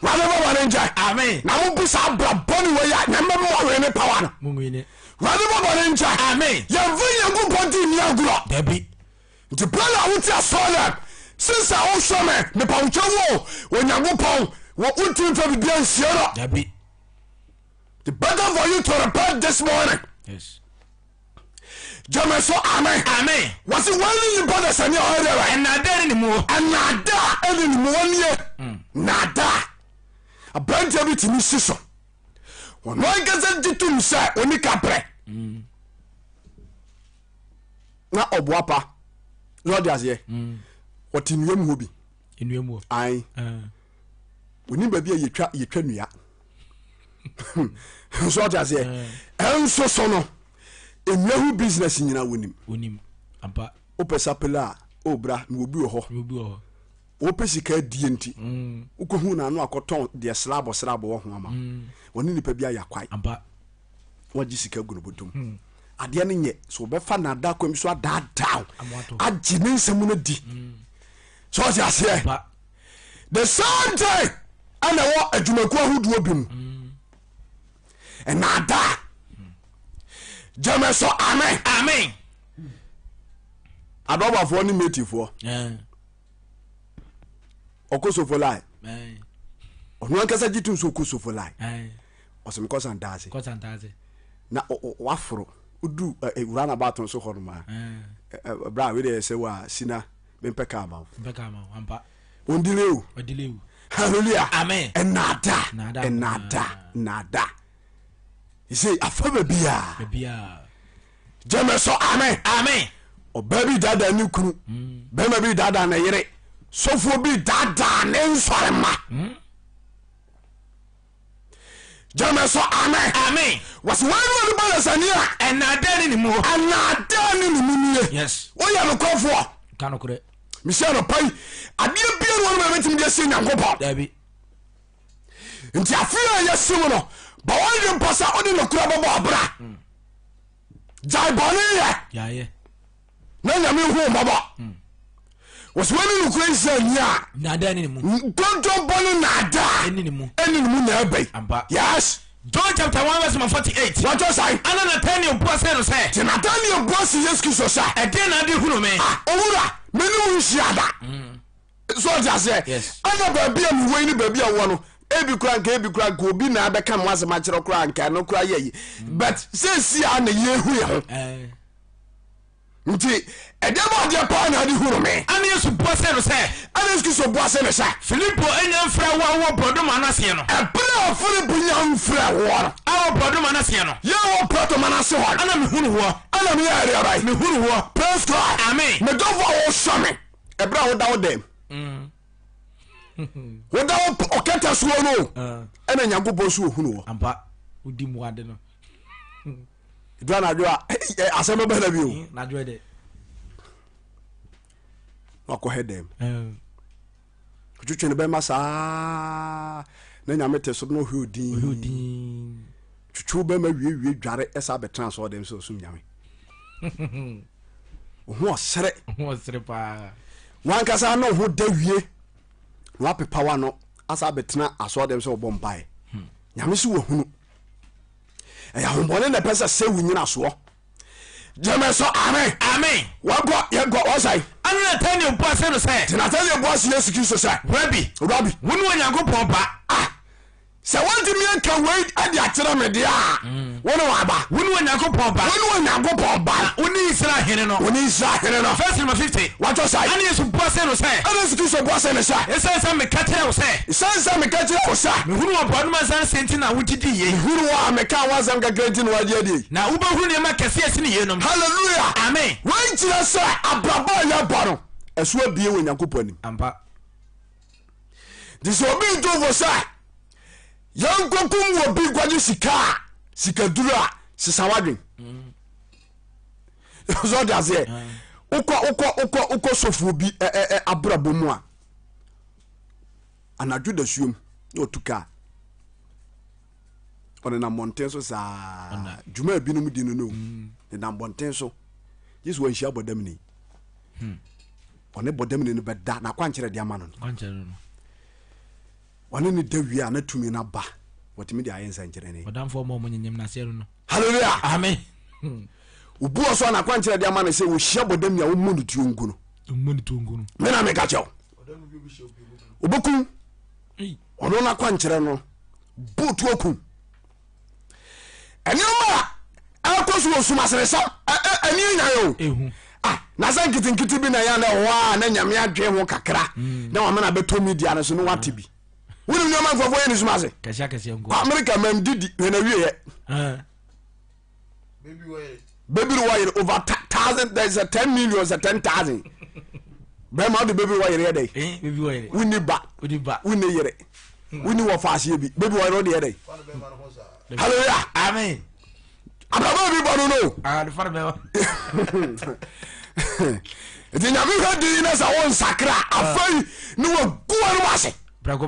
wade bɔ bɔne nkyɛ Amen. Na mo bu saa bra bɔne wei a Nyame bɛma wɔwe ne power no wade bɔ bɔne nkyɛ. Amen. Yɛmfa Nyankopɔn di nni agorɔ. Dabi. Nti brother a wote asɔre dɛm since a wohwɛ me mepa wo kyɛw o Onyankopɔn wɔ wontumi mfa bibia nsie no. Dabi. The better for you to repent this morning. Yes. Gyeme so amen. Amen. Wɔsi wɔn ne nipa na sani ɔyɛ dɛ rɛ. Ɛnaadaa ne ne muo. Ɛnaadaa ɛne ne muo nie. Naadaa. Aberanteɛ bi tumi si so. Ɔno ankasa gye tom sɛ ɔni kaprɛ. Na ɔboa pa. Na ɔde aseɛ. Ɔte nnua mu hɔ bi. Nnua mu hɔ. Ae. Onim baabi a yɛtwa yɛtwa nnua. Nso ɔte aseɛ. Ɛnso so no nnua ho business nyinaa wonim. Wonim. Ampa. Wopɛ sapele a obra na obi wɔ hɔ. Obi wɔ hɔ. Wopɛ sika adie nti wokɔhu no ano akɔtɔn deɛ srabɔ srabɔ wɔ ho ama wo. Ɔne nipa bi ayɛ akwae. Ampa. Wagye sika gu no bɔtɔm. Adeɛ no nyɛ so wɔbɛfa nada kwan bi so adaadaa wo agye ne nsɛm no di. Sɛ ɔte aseɛ. The same thing ɛna ɛwɔ adwumakuo ahodoɔ bi mu. Ɛnaadaa. Gyeme so amen. Amen. Adɔbafoɔ ne metifoɔ. Ɔkɔ sofo line. Ɔno ankasa gye tom sɛ ɔkɔ sofo line. Ɔsɛ mekɔ Santaase. Na waforo wodu wura na bato so hɔ nom a bra wei deɛ sɛ wa sina mempɛ kaa ma wo. Ɔndile o. Hallelujah. Amen. Ɛnaada ɛnaada ɛnaada. Sɛ afa baabiaa. Gyeme so amen. Amen. Ɔbaa bi daadaa ne kunu. Bɛrima bi daadaa ne yere. Sɔfoɔ bi daadaa ne nsɔrema. Gyeme so amen. Amen. Wɔsi wɔn ne onipa dasani a. Ɛnaadaa ne ne mu. Ɛnaadaa ne ne mu nie. Yes. Woyɛ nokwafoɔ. Ka nokorɛ. Mehyɛ anɔpa yi adeɛ bia ne wɔn ma bɛtumi de asie Nyankopɔn. Dabi. Nti afe a yɛsi mu no bɔ wɔn dwe mpɔ sɛ wode nokora bɛbɔ abra. Gyae bɔne yɛ. Gyaeɛ. Na Nyame hu wo mmɔbɔ. Wɔsi wɔn ne nokora Israel ni a. Naadaa ne ne mu. Nkontompɔ ne naadaa. Ɛne ne mu. Ɛne ne mu na ɛbɛn. Ampa. Yes. John chapter 1 verse number 48. Wɔtɔ san. Ana Nathanael bua see no sɛ. Te Nathanael bua see Yesu Kristo sɛ. Ɛdeɛn na ade hunu me? Ah, owura, me ne wo nhyia da. So ɔte aseɛ? Yes. Ɛna baabi a mewɔ yi ne baabi a wowɔ no, ebi kora nka ebi kora nka obi na abɛka mo asɛm akyerɛ koraa nka ɛno koraa yɛ yi. But seesie a na yɛhu yɛ ho. Eh. Nti ɛdeɛ bɔ adeɛ paa na ade hunu me? Ɛnna Yesu bua see no sɛ. Ɛnna Yesu Kristo bua see no sɛ. Filipo nya mfrɛɛ wo a wowɔ borɔdɔma no aseɛ no. Ɛberɛ a Filipo nya mfrɛɛ woɔ no. A wɔ borɔdɔma no aseɛ no. Yɛ wɔ borɔdɔma no ase hɔ no. Ɛnna mehunu woɔ. Ɛnna meyɛɛ ɛdeɛ bɛn? Mehunu woɔ. Praise God. Amen. Me dɔfo a wohwɛ me. Ɛberɛ a woda wo dɛm. Woda wo ɔkɛtɛ soɔ no. Ɛnna Nyankopɔn so ohunu woɔ. Ampa, wodi mu ade no. Du anadwo a asɛm bɛba na bio. Anadwo de. Wakɔhɛ dɛm. Ɔtwetwe ne bɛma saa na nyame te so na ɔhwɛ odin. Twetwe wo bɛma wiewie dware ɛsa bɛtena so ɔdɛm sɛ ɔsom nyame. Ho ɔsere. Ho ɔsere paa. Wankasa na ɔho da wie na wapepa wano asa bɛtena asɔɔdɛm sɛ ɔbɔ mpae. Nyame so wahunu. Ɛyɛ ahombɔne na ɛpɛ sɛ sɛ wo nyinasoɔ. Gyeme so amen. Amen. Wɔnkɔ yɛnkɔ wɔsɛe. Ɛnna Natanael bua see no sɛ. Nti Natanael bua see Yesu Kristo sɛ. Rabi. Rabi. Wone Onyankopɔn ba. Ah! Sɛ wontumi anka wei de akyerɛ me deɛ a, mm. wo ne waba. Wo ne Onyankopɔn ba. Wo ne Onyankopɔn ba. Na wo ne Israel hene no. Wo ne Israel hene no. Verse number 50. Watɔ sae. Ɛnna Yesu bua see no sɛ. Ɛnna Yesu Kristo bua see no sɛ. Esiane sɛ meka kyerɛɛ wo sɛ. Esiane sɛ meka kyerɛɛ wo sɛ. Mehunu wɔ borɔdɔma nsa ase nti na wogye dii yei. Mehunu wo a mekaa wo asɛm kakra nti na woagye adi yi. Na wobɛhunu nneɛma kɛseɛ sene yeinom. Hallelujah! Amen. Wei nkyerɛ sɛ abrabɔ a yɛbɔ no, ɛso abue wɔ Nyankopɔn anim. Ampa. Nti sɛ obi retu fo sɛ yɛnkɔkum wɔ bi nkɔgye sika a, sikaduro a, sesa w'adwen. Sɛ ɔde aseɛ, wokɔ wokɔ wokɔ wokɔ sɔfoɔ bi ɛ ɛ abrabɔ mu a, anadwo dasuom na ɔtu kaa ɔnenam mmɔnten so saa dwuma a binom di no no mm. nenam mmɔnten so gye sɛ wanhyia bɔdamni hmm. ɔne bɔdamni no bɛda n'akwankyerɛ de ama no no ɔne ne da wie a na tumi no aba wɔtumi de ayɛ nsɛnkyerɛnne hallelujah amen obi wɔ so a n'akwankyerɛ de ama no sɛ wɔhyia bɔdamni a wɔmmɔ no tuo ngu no mena meka kyɛw wobɛkum ɔno no akwankyerɛ no bɔtu akum ɛnneɛma a ɛkɔ so wɔ sum aseresɛm ɛni nyae o ah, na sɛ nketenkete bi na ɛyɛ na ɛwɔ a na nyame adwen ho kakra mm. na wamena bɛtɔ media no so ne wate bi wonim nneɛma nkurɔfoɔ yɛ ne sum ase kɔ amerika mam didi hwɛ na wieɛ baby wɔ yere over thousand there is a 10 million sɛ 10,000 bɛrima wode baby wɔ yere yɛ dɛ eh, wonni ba wonni yere wonni wɔ faaseɛ bi baby wɔ yere wode yɛ dɛ hallelujah amen abrabɔ bi bɔ no no ah, nti nyame hwɛ din na sɛ wo nsakra afei ne wagu wɔnom ase bɛgu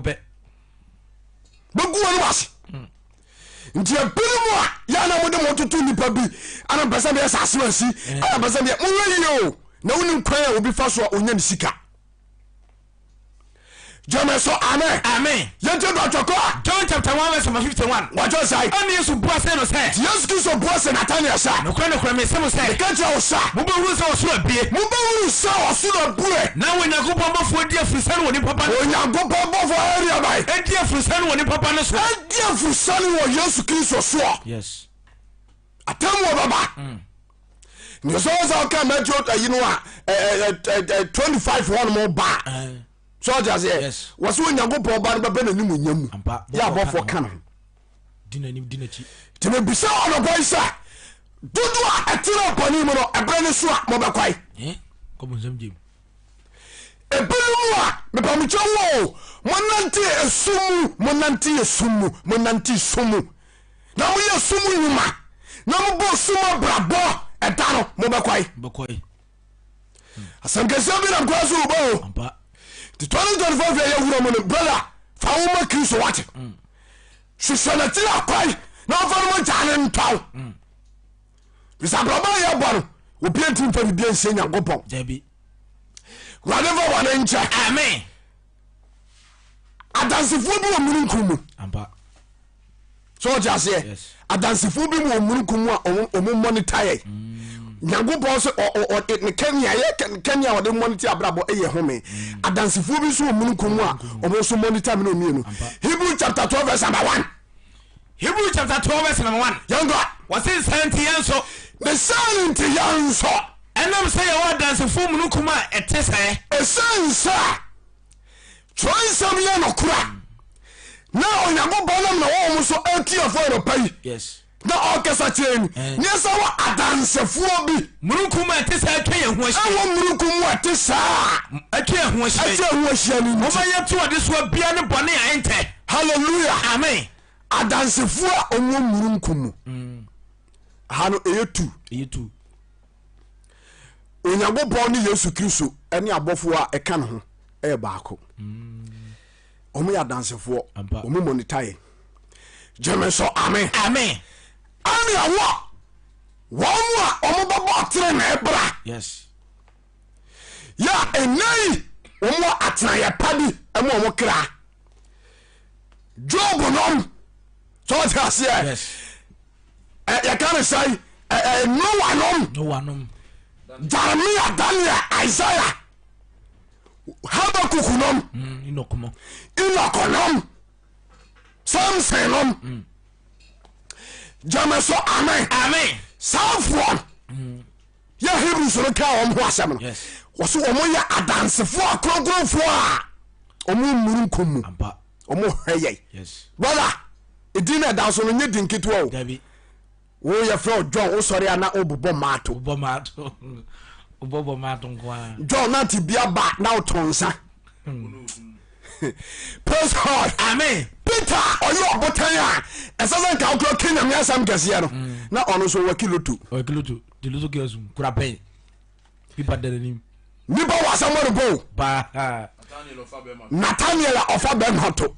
wɔnom ase nti ebinom a yɛ na mode mo toto nipa bi ana mpɛ sɛ meyɛ sɛ asem asi eh. ana mpɛ sɛ meyɛ moyɛ yie o na wonim kwan a obi fa so a ɔnya ne sika gyeme so amen amen yɛnti dɔtɔkɔ a John chapter 1 verse number 51 wɔtɔ sɛe ɛne Yesu bua se no sɛ nti Yesu Kristo bua se Natanael sɛ nokorɛ nokorɛ mese mo sɛ meka kyerɛ wo sɛ mobɛhunu sɛ ɔsoro abue mobɛhunu sɛ ɔsoro abue na Onyankopɔn bɔfoɔ di afurusa no wɔ nipa ba no Onyankopɔn bɔfoɔ ɛne abae ɛdi afurusa no wɔ nipa ba no so Adi afurusane wɔ Yesu Kristo soɔ. Yes. Atemmuo bɛba. Mm. Nti sɛ sɛ ɔka Matthew ayi no a 25 hɔ nom ba a sɛ ɔte aseɛ wɔ sɛ Onyankopɔn ba no bɛbɛ n'anim nya mu yɛ abɔfoɔ ka no ho. Nti mebisa ɔnɔpa yi sɛ dodo a ɛtena bɔne mu no ɛberɛ no so a mobɛkwae. Eh? Ebinom a, mepamokyɛ wo o, monante esum mu, monante esum mu, monante sum mu, na moyɛ sum nnwuma, na mobɔ sum abrabɔ, ɛda no mobɛkwae. Bɛkwae. Asɛm kɛseɛ bi nam kwan so reba o. Ampa. Nti 2025 yɛ yɛwura mu no, brother, fa wo ma Kristo wate. Hwehwɛ n'akyiri akwan na ɔmfa no mogya no ntɔ wo. Bisa abrabɔ a yɛbɔ no, obi ntumi mfa biribi nsie Nyankopɔn. Dabi. Wurade mfa bɔne nkyɛ. Amen. Adansefoɔ bi wɔ mununkum mu. Ampa. So ɔte aseɛ. Yes. Adansefoɔ bi wɔ mununkum mu a ɔmo ɔmo monitor yɛ. Nyankopɔn sɛ ɔ ɔ ɔ ne kɛnea yɛ kɛnea ɔde monitor abrabɔ ɛyɛ home. Adansefoɔ bi nso wɔ mununkum mu a ɔmo nso monitor mi na ɔmienu. Hebrew chapter 12 verse number 1. Hebrew chapter 12 verse number 1. Yɛn kɔ. Wɔsi nsa nti yɛn nso. Ne saa nti yɛn nso. Ɛnam sɛ yɛwɔ adansefoɔ mununkum a ɛte sɛɛ. Ɛsiane sɛ twerɛnsɛm yɛ nokora na Onyankopɔn nam na wɔn so atiafoɔ anɔpa yi Yes. na ɔkasa kyerɛ ni Eh. ne sɛ wɔ adansefoɔ bi Mununkum a ɛte sɛɛ atwa yɛn ho ahyia. ɛwɔ mununkum mu a ɛte saa Atwa yɛn ho ahyia. atwa ho ahyia no nti Momma yɛnto adesoa biara ne bɔne a ɛntɛ. Hallelujah. Amen. Adansefoɔ a ɔwɔ mununkum mu ha no ɛyɛ tu. Ɛyɛ tu. Onyankopɔn ne Yesu Kristo ne abɔfoɔ a ɛka ne ho ɛyɛ baako. Wɔn yɛ adansefoɔ. Ampa. Wɔn monitor yɛn. Gyeme so amen. Amen. Ɛne ɛwɔ wɔn mu a wɔn bɛbɔ tenenee bra. Yes. Yɛ ɛnɛ yi wɔn wɔ atenayɛ pa bi ɛma wɔn kra. Job nom sɛ ɔte aseɛ. Yes. Yɛka ne sɛn Noah nom. Noah nom. Jeremiah, Daniel, Isaiah, Habakuk nom. Enoch nom. Enoch nom. Samson nom. Gyeme so amen. Amen. Saafoɔ yɛ Hebrews no kaa wɔn ho asɛm no. Yes. Wɔso wɔn yɛ adansefoɔ akronkronfoɔ a wɔn mmuru nkum mu. Ampa. Wɔn hwɛ yɛn. Yes. Brother, edin na ɛda so no nyɛ din ketewa o. Dabi. Wo yɛ frɛ wo John wosɔre a na wobobɔ maato. Wobɔ maato. Wobɔbɔ maato nko ara. John na te bia ba na wotɔn nsa. Praise God. Amen. Peter ɔyɛ ɔbotan a ɛsɛ sɛ nka wokura ka nyame asɛm kɛseɛ no na ɔno nso wɔ kiloto. Ɔyɛ kiloto. De loto kiosk kura pɛn. Pipa da n'anim. Nipa wɔ asɛm wɔ ne bɔ o. Paa. Nathaniel a ɔfa bɛrima to.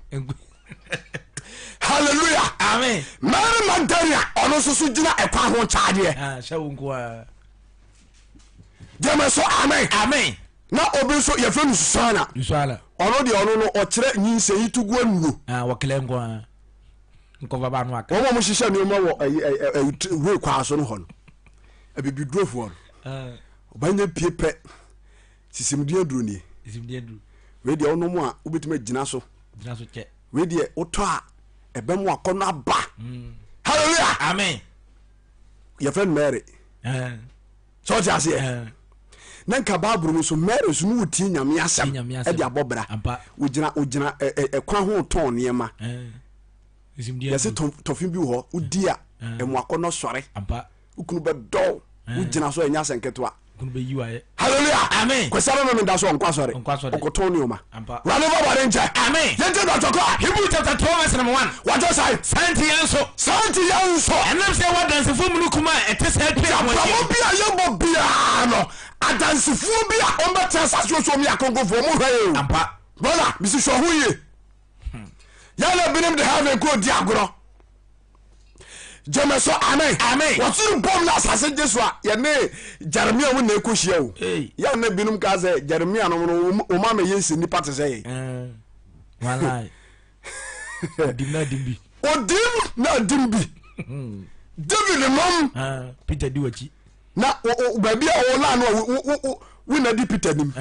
Hallelujah. Amen. Mary Magdalene a ɔno nso so gyina ɛkwan ho kyaadeɛ. Ah, hyɛ wo nko ara. Gyeme so amen. Amen. Na obi nso yɛfrɛ no Susana. Susana. Ɔno deɛ ɔno no ɔkyerɛ nyinsɛn yi to gu anuo. Ah, wɔklɛ nko ara. Nkɔfa ba no aka. Wɔn a wɔhyehyɛ nneɛma wɔ ɛyi ɛyi ɛyi wei kwaa so no hɔ no. Abibidurofoɔ no. Ah. Ɔbɛnyɛ pie pɛ. Sisimdin aduro nie. Sisimdin aduro. Wei deɛ wonom a wobɛtumi agyina so. Gyina so kyɛ. Wei deɛ wotɔ a ɛbɛmo akɔnɔ aba. Hallelujah. Amen. Yɛfrɛ no Mary. Sɛ ɔte aseɛ. Na nka Bible mu so Mary so no wotie Nyame asɛm ɛde abɔ bra. Wogyina wogyina ɛkwan ho tɔn nneɛma. Yɛsɛ tɔfe bi wɔ hɔ wodi a ɛmo akɔnɔ sɔre. Wo kunu bɛdɔ wo wogyina so ɛnyɛ asɛm ketewa. Hallelujah. Amen. Kwasi abɛma mi da so ɔnkɔ asɔre. Ɔkɔtɔn nneɛma. Wurade bɔ bɔne nkyɛ. Amen. Yɛn ti dɔtɔ kɔ. Hebrew chapter 12 verse number 1. Wɔtɔ sae. Saa nti yɛn nso. Saa nti yɛn nso. Ɛnam sɛ yɛwɔ adansefo mununkum a ɛte sɛ atwa yɛn ho ahyia. Abrabɔ bi a yɛbɔ biara no, adansefoɔ bi a wɔbɛtena asase so wɔn yɛ akronkronfoɔ, wɔn hwɛ yɛn o. Ampa. Brother, mesi hwɛ ho yie. Yɛn na binom de heaven kɔ di agorɔ. Gyeme so amen. Amen. Wɔsoro bom na asase gye so a yɛne Jeremia mu na ɛkɔ hyia o. Yɛn na binom ka sɛ Jeremia nom no wɔn ama yɛn si nipa te sɛ yɛn. Walai. Odim na adim bi. Odim na adim bi. David nom. Ah, Peter di wakyi. Na baabi a wɔla no a wo na di Peter nim.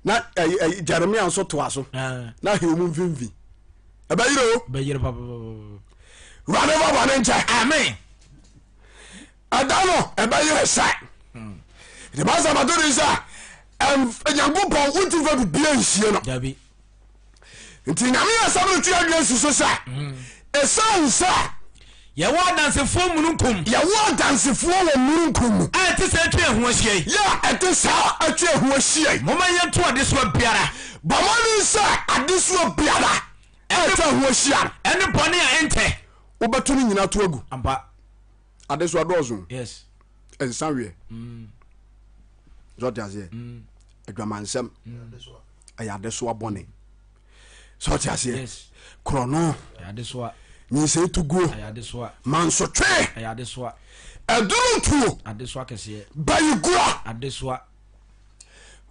Na Jeremia nso toa so. Na ahwɛ mu mfimfini. Ɛbɛyere o. Bɛyere papa. Wurade bɔ bɔne nkyɛ. Amen. Ɛda no ɛbɛyere sɛ. De ba sɛ mato de sɛ Nyankopɔn wontumi fa bibia nsie no. Dabi. Nti Nyame asɛm no twe adwene si so sɛ ɛsiane sɛ Yɛwɔ adansefoɔ mununkum. Yɛwɔ adansefoɔ wɔ mununkum mu. A ɛte sɛ atwa yɛn ho ahyia yi. Yɛ a ɛte saa atwa yɛn ho ahyia yi. Momma yɛnto adesoa biara. Bɔ mmɔden sɛ adesoa biara a atwa ho ahyia no. Ɛne bɔne a ɛntɛ. Wobɛto ne nyinaa to agu. Ampa. Adesoa dɔɔso. Yes. Nsa weɛ. Sɛ ɔte aseɛ. Adwamansɛm. Ɛyɛ adesoa bɔne. Sɛ ɔte aseɛ. Korɔno. Nyinsɛn tuguo. Mansotwe. Ɛduru ntuo. Bayigua.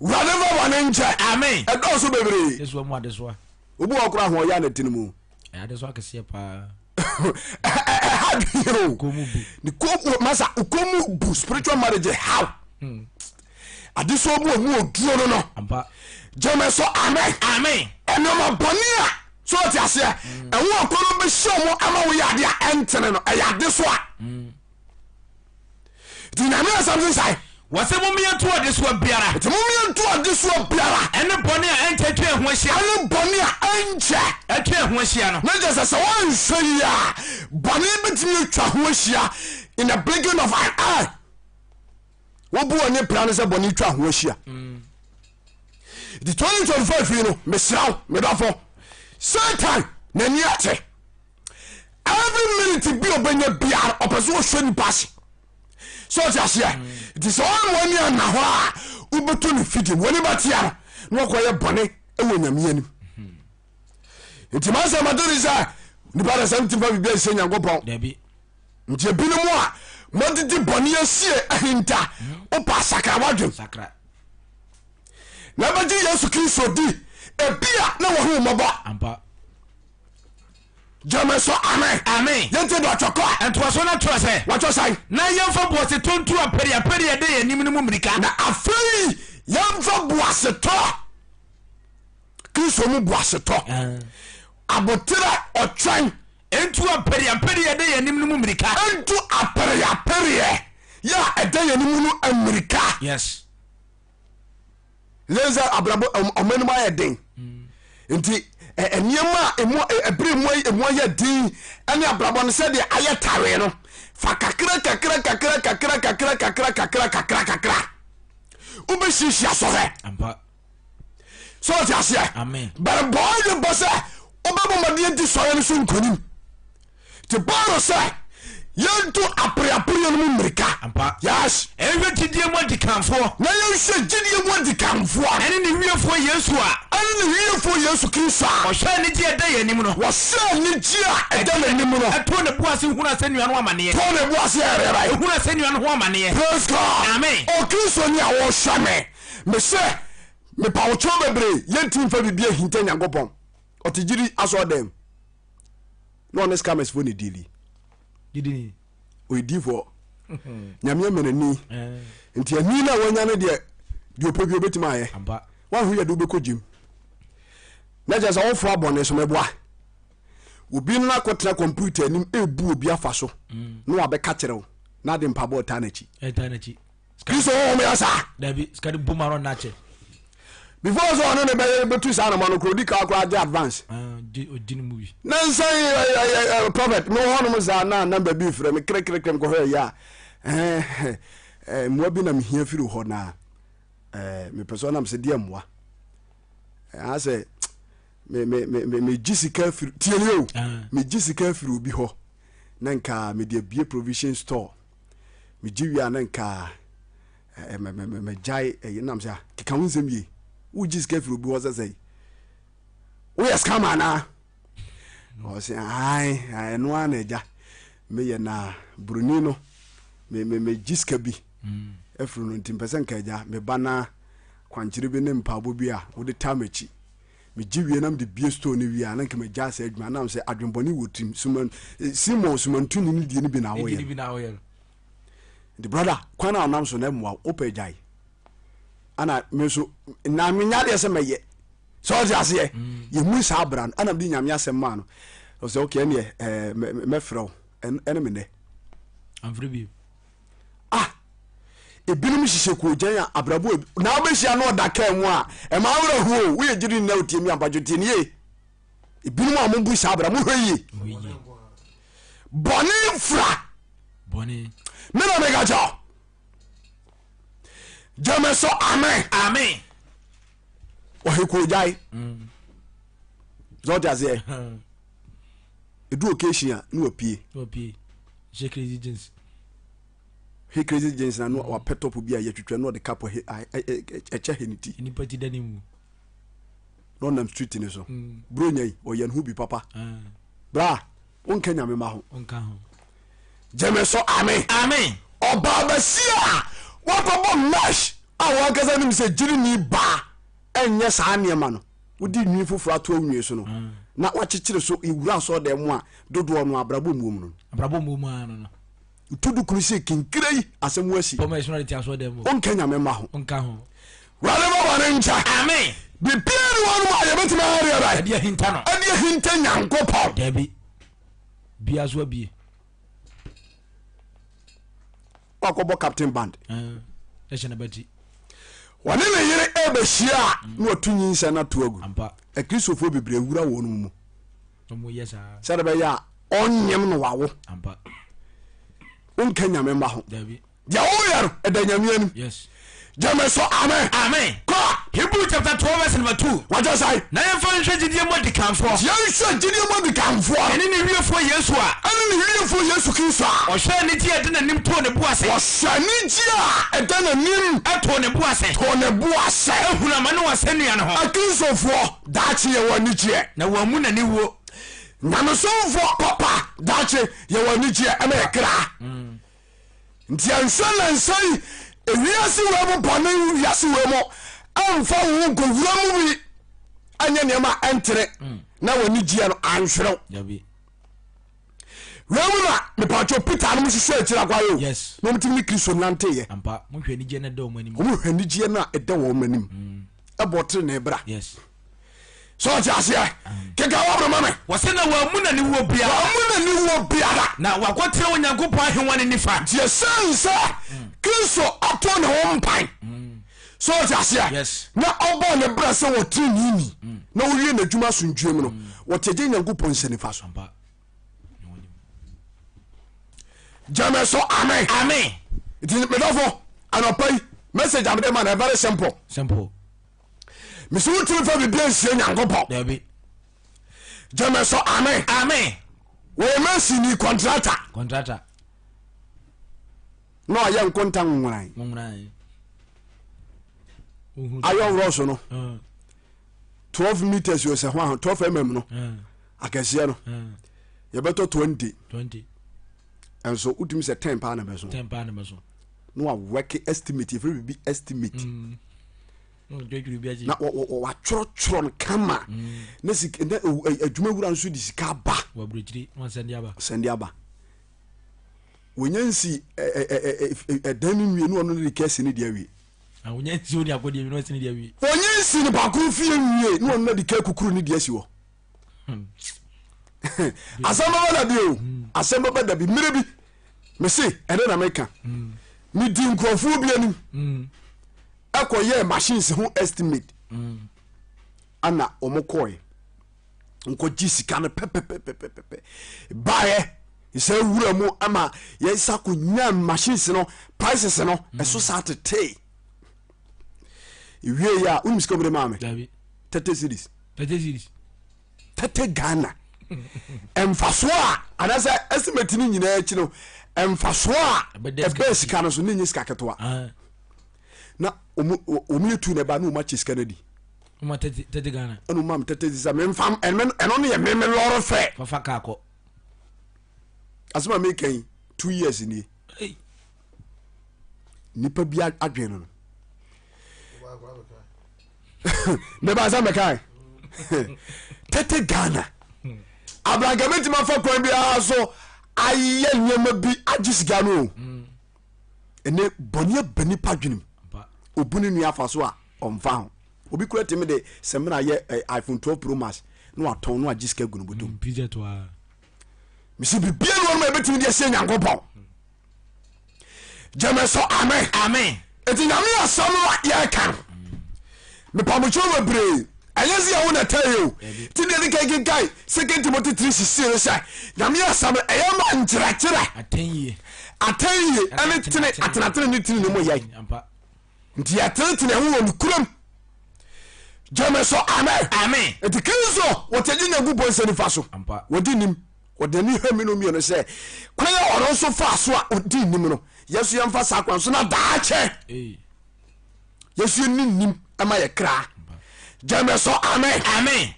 Wurade fa bɔne nkyɛ. Amen. Ɛdɔɔso bebree. Obi wɔ kora ho ɔyɛ na tini mu. Ɛha dwen o. Ne kɔn masa kɔn mu bu spiritual marriage how. Adesoa mu ɔmu oduro no no. Gyeme so amen. Amen. Nneɛma bɔne a so ɔte aseɛ ɛho akɔnɔ bɛhyɛ ɔmo ama woyɛ adeɛ a ɛntene no ɛyɛ adesoa. Nti Nyame asɛm se sɛn? Wɔse mom yɛnto adesoa biara. Nti mom yɛnto adesoa biara. Ɛne bɔne a ɛnkyɛ atwa yɛn ho ahyia. Ɛne bɔne a ɛnkyɛ. Atwa yɛn ho ahyia no. Na kyerɛ sɛ sɛ woanhwɛ yie a, bɔne bɛtumi atwa ho ahyia in the blinking of an eye. Wobu w'ani pra no sɛ bɔne twa ho ahyia. Nti 2025 yi no, mesrɛ wo, medɔfo, Satan n'ani ate. Every minute bi ɔbɛnya biara ɔpɛ sɛ ɔhwɛ nipa ase. Sɛ ɔte aseɛ nti sɛ ɔne w'ani anna hɔ a wobɛtɔ ne fidie mu w'ani bɛtea no na wakɔyɛ bɔne wɔ nyame anim. Nti masɛ mate ne sɛ nipa da sɛ ntimfa biribi anhyɛ Nyankopɔn. Nti ebinom a moadidi bɔne asie ahinta wopɛ asakra w'adwen na bɛgye Yesu Kristo di ebia na wahu mmɔbɔ. Gyeme so amen. Amen. Yɛntie deɛ ɔtwɛ kɔ a. Ntoasoɔ no toa sɛ. Wɔtwɛ sɛn? Na yɛmfa boasetɔ ntu apereapereɛ a ɛda yɛn anim no mu mmirika. Na afei yɛmfa boasetɔ, Kristo mu boasetɔ, aboterɛ, ɔtwɛn. Ntu apereapereɛ a ɛda yɛn anim no mu mmirika. Ntu apereapereɛ yɛ a ɛda yɛn anim no mmirika. Yes. Lɛ sɛ abrabɔ ɔma no mu ayɛ den nti nneɛma a emu ɛbere mu emu ayɛ den ɛne abrabɔ no sɛdeɛ ayɛ tare no fa kakra kakra kakra kakra kakra kakra kakra kakra kakra wobɛhyiahyia sɔhwɛ sɛ ɔte aseɛ bɛrɛ bɔɔ de bɔ sɛ wobɛbɔ mmɔden adi sɔhwɛ no so nkonim Nti Paulo sɛ yɛntu apereapereɛ no mu mmirika. Ampa. Yes. Ɛnhwɛ gyidie mu adikanfoɔ. Na yɛnhwɛ gyidie mu adikanfoɔ. Ɛne ne wiefoɔ Yesu a. Ɛne ne wiefoɔ Yesu Kristo a. Ɔhwɛ anigyeɛ a ɛda yɛn anim no. Wɔhwɛ anigyeɛ a ɛda n'anim no. Ɛtoo ne bo ase hunu asɛnnua no amaneɛ. Too ne bo ase yɛ dɛn? Ɛhunu asɛnnua no ho amaneɛ. Praise God. Amen. Okristoni a wɔhwɛ me, mese mepa wo kyɛw bebree, yɛntumi mfa biribi ahinta Nyankopɔn. Ɔte gyidi asɔɔdɛm. Na ɔne scammers foɔ na ɛdili. Gyidini. Ɔyɛ diifoɔ. Nyame ama n'ani. Nti ani no a wanya no deɛ deɛ ɔpɛ bi ɔbɛtumi ayɛ. Woahwɛ yɛ de wobɛkɔ gyem. Na kyerɛ sɛ wofoa bɔne so mɛboa. Obi no akɔtena kɔmputa anim ɛbu obi afa so mm. na wabɛka kyerɛ wo na ade mpaboa ɔtaa n'akyi. Kristo honhom yɛ saa. Dabi sika de bom arɔ nnakyɛ. Before sɛ ɔno ne bɛyɛ bɛtu saa anamɔ no koro odi ka koraa gye advance. Ah, odi ne mu bi. Na nsa yi prophet me wɔ hɔnom saa na number bi frɛ me kerekerekere mekɔhwɛ ɛyɛ a ɛɛ mmoa bi na mehia firi hɔ na ɛɛ mepɛ sɛ ɔnam sɛ deɛ mmoa ɛɛ sɛ me me me megye sika firi tie ni o ah. megye sika firi obi hɔ na nka mede abie provision store megye wie a na nka magyae ɛyɛ nam sɛ ah, keka wo nsɛm yie wogye sika firi obi hɔ sɛ sɛi woyɛ scam anaa ɔsɛ ae ɛno ara na agya meyɛ na buroni no megye sika bi mm. afiri no nti mpɛ sɛ nka agya meba na kwankyere bi ne mpaabɔ bi a wode taa m'akyi Megye wie na mede bie store no wie a na nka magyaa saa adwuma nam sɛ adwenbɔne wɔ tirim suma eh, Simon sumantuni no die no bi na woyɛ no nti brother kwan a ɔnam so na mmoa wopɛ gyae ana me nso na menya adeɛ sɛ mɛyɛ sɛ ɔte aseɛ mm. yɛmu saa bra no ana mede nyame asɛm maa no ɔsɛ okay ɛneɛ eh, mɛfrɛ wo ɛne me nnɛ Ah! Ebinom hyehyɛ koogyan a abrabɔ ebi na wobɛhyia no ɔda kaa mu a ɛma awerɛ ho o woyɛ gyidi nna otie mi ampatwo tie nie ebinom a mobu saa abra mohwɛ yie bɔne mfra bɔne me na meka kyɛ gyeme so amen amen ɔhe koogyan sɛ ɔte aseɛ ɛdu occasion a na wapue hyɛ crazy jeans he crazy jeans na no wapɛ top bi a yɛtwitwa na ɔde cap he ɛkyɛ he ne ti nipa ti da ne mu na ɔnam street ne so mm. bro nya yi ɔyɛ ne ho bi papa ah. bra wonka nyame ma ho gyeme so amen amen ɔbaa bɛsi a wakɔbɔ mesh a wankasa nim sɛ gyiri baa ɛnyɛ saa nneɛma no wode nwi foforɔ ato wo nwi so no mm. na wakyekyere so ewura asɔɔdan mu a dodoɔ no abrabɔ mu mu no abrabɔ mu mu ano no tu dukunu sɛ kinkire yi asɛm asi wonka nyame ma ho wurade ma bɔne nkyɛ amen biribiara ne wɔnom a yɛbɛtumi ayɛdeɛ bɛn ɛde ahinta no ɛde ahinta nyankopɔn dabi bia so abie. Wakɔbɔ captain band. Wɔne ne yere ɛbɛhyia a na watu nyinsɛn no ato agu. Akristofoɔ bebree awura wɔn mu sɛde bɛyɛ a ɔnyem no wawo. Wonka nyame mma ho. Deɛ woyɛ no ɛda nyame anim. Gyeme so amen. Amen. Kɔ. Hebrew chapter 12 verse number 2. Wagye sɛe. Na yɛmfa nhwɛ gyidie mu adikanfoɔ. Yɛnhwɛ gyidie mu adikanfoɔ. Ɛne ne wiefoɔ Yesu a. Ɛne ne wiefoɔ Yesu Kristo a. Ɔhwɛ anigyeɛ a ɛda n'anim too ne bo ase. Ɔhwɛ anigyeɛ a ɛda n'anim. Too ne bo ase. Too ne bo ase. Ehunu amane wɔ asɛnnua no ho. Akristofoɔ daakye yɛwɔ anigyeɛ. Na wɔammu n'ani wuo. Nyamesomfoɔ papa daakye yɛwɔ anigyeɛ ɛma yɛ kra. Nti ɛnhwɛ nnansa yi ewiase wei mu bɔne wiase wei mu ɛmfa wo ho nkɔwura mu bi ɛnyɛ nneɛma a ɛntere na w'ani gyeɛ no anhwerew wei mu na mepatwo Peter no mo hwehwɛ akyiri akwae o na ɔmtumi ne Kristo nanteyɛ wɔhwɛ anigyeɛ no a ɛda wɔn anim mm. Ɛbɔ tiri ne bra sɛ ɔte aseɛ keka wɔ broma me. Wɔsɛ na wɔamu n'ani wɔ biara. Wɔamu n'ani wɔ biara. Na wakɔtena Onyankopɔn ahengua no nifa. Nti ɛsiane sɛ Kristo ato ne ho mpan sɛ ɔte aseɛ na ɔbɔ ne bra sɛ wɔteneneeni na ɔwie n'adwuma asomdwoe mu no, wɔte agya Nyankopɔn nsa nifa so. Gyeme so amen. Amen. Nti medɔfo anɔpa yi message a mede ma no very simple. Simple. Mesi wotumi fa biribi ansie Nyankopɔn. Dabi. Gyeme so amen. Amen. Wɔyɛ masini contractor. Contractor. Na ɔyɛ nkonta nwonworan. Nwonworan. Ayɔ worɔ so no. 12 meters yɛ sɛ ho aho 12 mm no. Akɛseɛ no. Yɛbɛtɔ 20. 20. Ɛnso wotumi sɛ 10 paa na bɛso. 10 paa na bɛso. Na wawɔke estimate yɛfrɛ biribi estimate. Mm. Na watwerɛtwerɛ no kama mm. na sika na adwuma wura nso de sika aba. Sɛnde aba. Wɔnya nsi ɛdan no nwie ne ɔno ne de kɛse ne deɛ awie. Wɔnya nsi ne nipa koro fie nwie ne ɔno na de kɛ kukuru ne deɛ asi hɔ. Asɛm bɛba da bi o, asɛm bɛba da bi mmerɛ bi mese ɛne na meka medi nkurɔfoɔ bi anim ɛkɔyɛɛ machines ho estimate ana wɔn kɔɛ nkɔgye sika no pɛpɛpɛpɛpɛ baeɛ sɛ wura mu ama yɛsa kɔnya machines no prices no ɛso saa tetee wie yɛ a wonim sika mode maa me 30 series 30 series 30 Ghana mfasoɔ a anaasɛ estimate no nyinaa akyi no mfasoɔ a ɛbɛɛ sika no so ne nyɛ sika ketewa ah. Na wɔn yɛ tu na ɛba na wɔn akyɛ sika no adi ɛna wɔn am 30 series memfa ɛno no yɛ meme lɔre fɛ fafa kaakɔ asɛm a meka yi 2 years nie nipa bi adwene no no meba sɛ mɛkae tete Ghana abranka mɛtumi afa kwan biara so ayɛ nneɛma bi agye sika no o ɛnɛ bɔne aba nipa dwenem obu ne nua afa so a ɔmfa ho obi kura tumi de sɛmina yɛ eh, iPhone 12 Pro Max na watɔn na wagye sika gu no bɔtɔm mesi bibia ne wɔnom a ɛbɛtumi de asie Nyankopɔn gyeme so amen amen eti nyame asɛm a yɛka no mepamokyɛw bebree ɛnyɛ sɛ yɛwo na ɛtɛ yɛ o ti deɛ de kankenkae Second Timothy 3 16 no sɛ nyame asɛm no ɛyɛ ma nkyerɛkyerɛ atɛnyie atɛnyie ɛne tene atenatene ne tene ne mu yɛ nti yɛtenetene ho wɔ nokuram gyeme so amen amen nti Kristo wɔtɛgye Nyankopɔn nsa nifa so wɔde nim Ɔde n'ani hwɛ me no mmienu sɛ kwan a ɔno nso faa so a ɔdi nim no yɛn nso yɛmfa saa kwan so na daakye yɛn nso yɛnni nim ma yɛ kra. Gyeme so amen. Amen.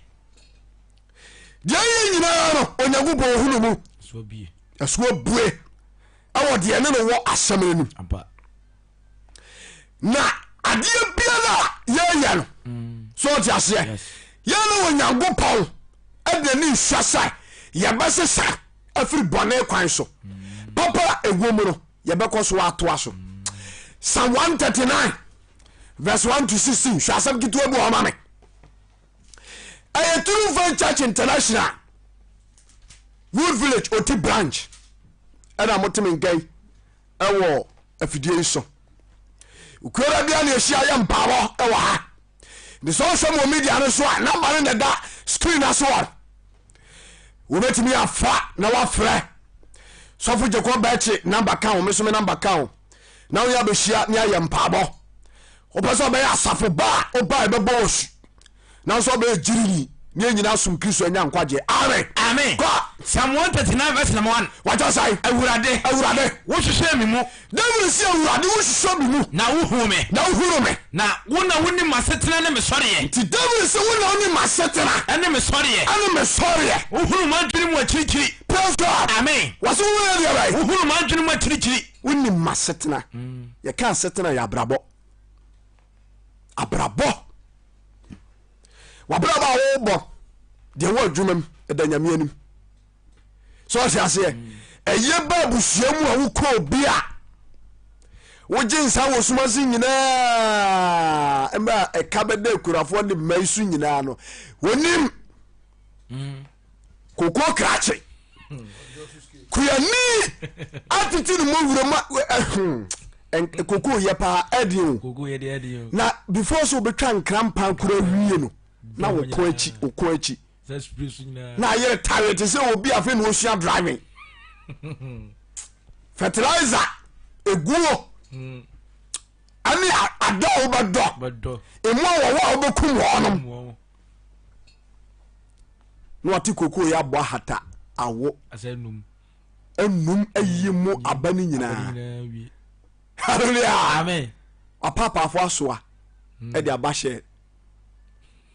Deɛ yɛ nyinaa no Onyankopɔn hunu mu ɛso abue ɛwɔ deɛ ne no wɔ asɛm no nim na adeɛ biara a yɛyɛ no so ɔte aseɛ yɛn ne Onyankopɔn ɛde ne nhwɛ sɛ yɛbɛsesa afiri bɔne kwan so papa a ɛwɔ mu no yɛbɛkɔ so atoa so. Psalm 139 verse 1 to 16 hwɛ asɛm ketewa bi wɔ hɔ ma me. Ɛyɛ Triumphant Church International Wood Village Oti branch ɛna moteme nka yi ɛwɔ. afidie yi so. Okuada bia na yɛhyia yɛ mpaabɔ wɔ ha. Nti sɛ ɔhwɛ mo media no so a namba no na ɛda screen ase wɔ. Wobɛtumi afa na wafrɛ sɔfo Jacob Bɛkye namba ka ho, me so me namba ka ho na woyɛ abɛhyia ne ayɛ mpaabɔ. Wopɛ sɛ ɔbɛyɛ asafo ba a woba a ɛbɛbɔ wɔ su nanso ɔbɛyɛ gyirini ne yɛn nyinaa som Kristo anya nkwagyeɛ. Amen. Amen. Kɔ. Psalm 139 verse number 1. Wata sae. Awurade. Awurade. Wohwehwɛɛ me mu. David si Awurade wohwehwɛ me mu. Na wohuu me. Na wohunu me. Na wo na wonim m'asetena ne me sɔreɛ. Nti David sɛ wo na wonim m'asetena. Ɛne me sɔreɛ. Ɛne me sɔreɛ. Wohunu m'adwene mu akyirikyiri. Praise God. Amen. Wɔse wo yɛ deɛ bɛn? Wohunu m'adwene mu akyirikyiri. Wonim m'asetena. Yɛka asetena yɛ abrabɔ. Abrabɔ. Wabrabɔ a wobɔ deɛ wɔ adwuma mu ɛda nyame anim. Sɛ ɔte aseɛ. Ɛyɛ ba abusua mu a wokɔ obi a wogye nsa wɔ suma se nyinaa mmerɛ a ɛka bɛda akurafoɔ ne mma yi so nyinaa no wɔnim koko krakye kuyani atete ne mu wura mu koko yɛ paa ɛden o na before so wobɛtwa nkrampa kura wie no na wokɔ akyi wokɔ akyi na ayere tare te sɛ obi afei na osua driving fertilizer eguo ɛne adɔ a wobɛdɔ emu a wɔwɔ a wobɛkum wɔnom na wate kokoo yɛ abɔ ahata awo enum ayi mu aba no nyinaa hallelujah amen apaapaafo asoa hmm. ɛde aba hyɛ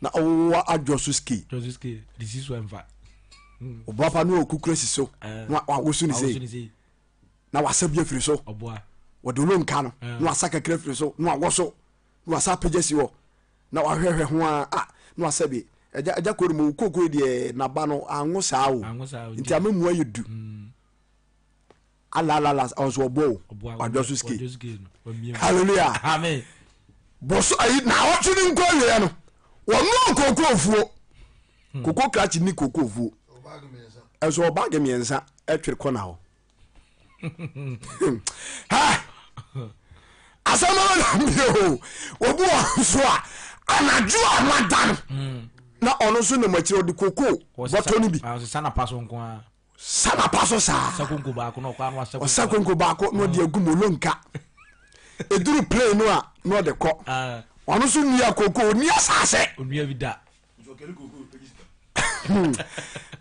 na ɔwowa adwo so ski ɔboapa no ɔkukura si so eh. na wawoso ne sei na wasa bi afiri so wɔde olonka no eh. na wasa kakra afiri so na wawɔ so na wasa apagya si hɔ na wahwɛhwɛ ho a ah na wasa bi agya agya kɔɔ no mu kooko yi deɛ naba no anwo saa o nti ama mu ayɛ du mm. alalala ɔnso ɔbɔ o wadwa so ski hallelujah amen bɔso ayi na awɔtwe ne nkɔ awieɛ no wɔnoa kookoofuo hmm. koko krakye ni kookoofuo ɛnso ɔbaage mmiɛnsa ɛtwere kɔna hɔ ha asɛm no na bio obi wɔ nso a anadwo a ɔno no hmm. na ɔno nso nam akyire ɔde koko bɔtɔ no bi sanapa so saa ɔsa konko baako na ɔde agu molonka ɛduru plane no a na ɔde kɔ ah. ɔno nso nua koko ɔni asase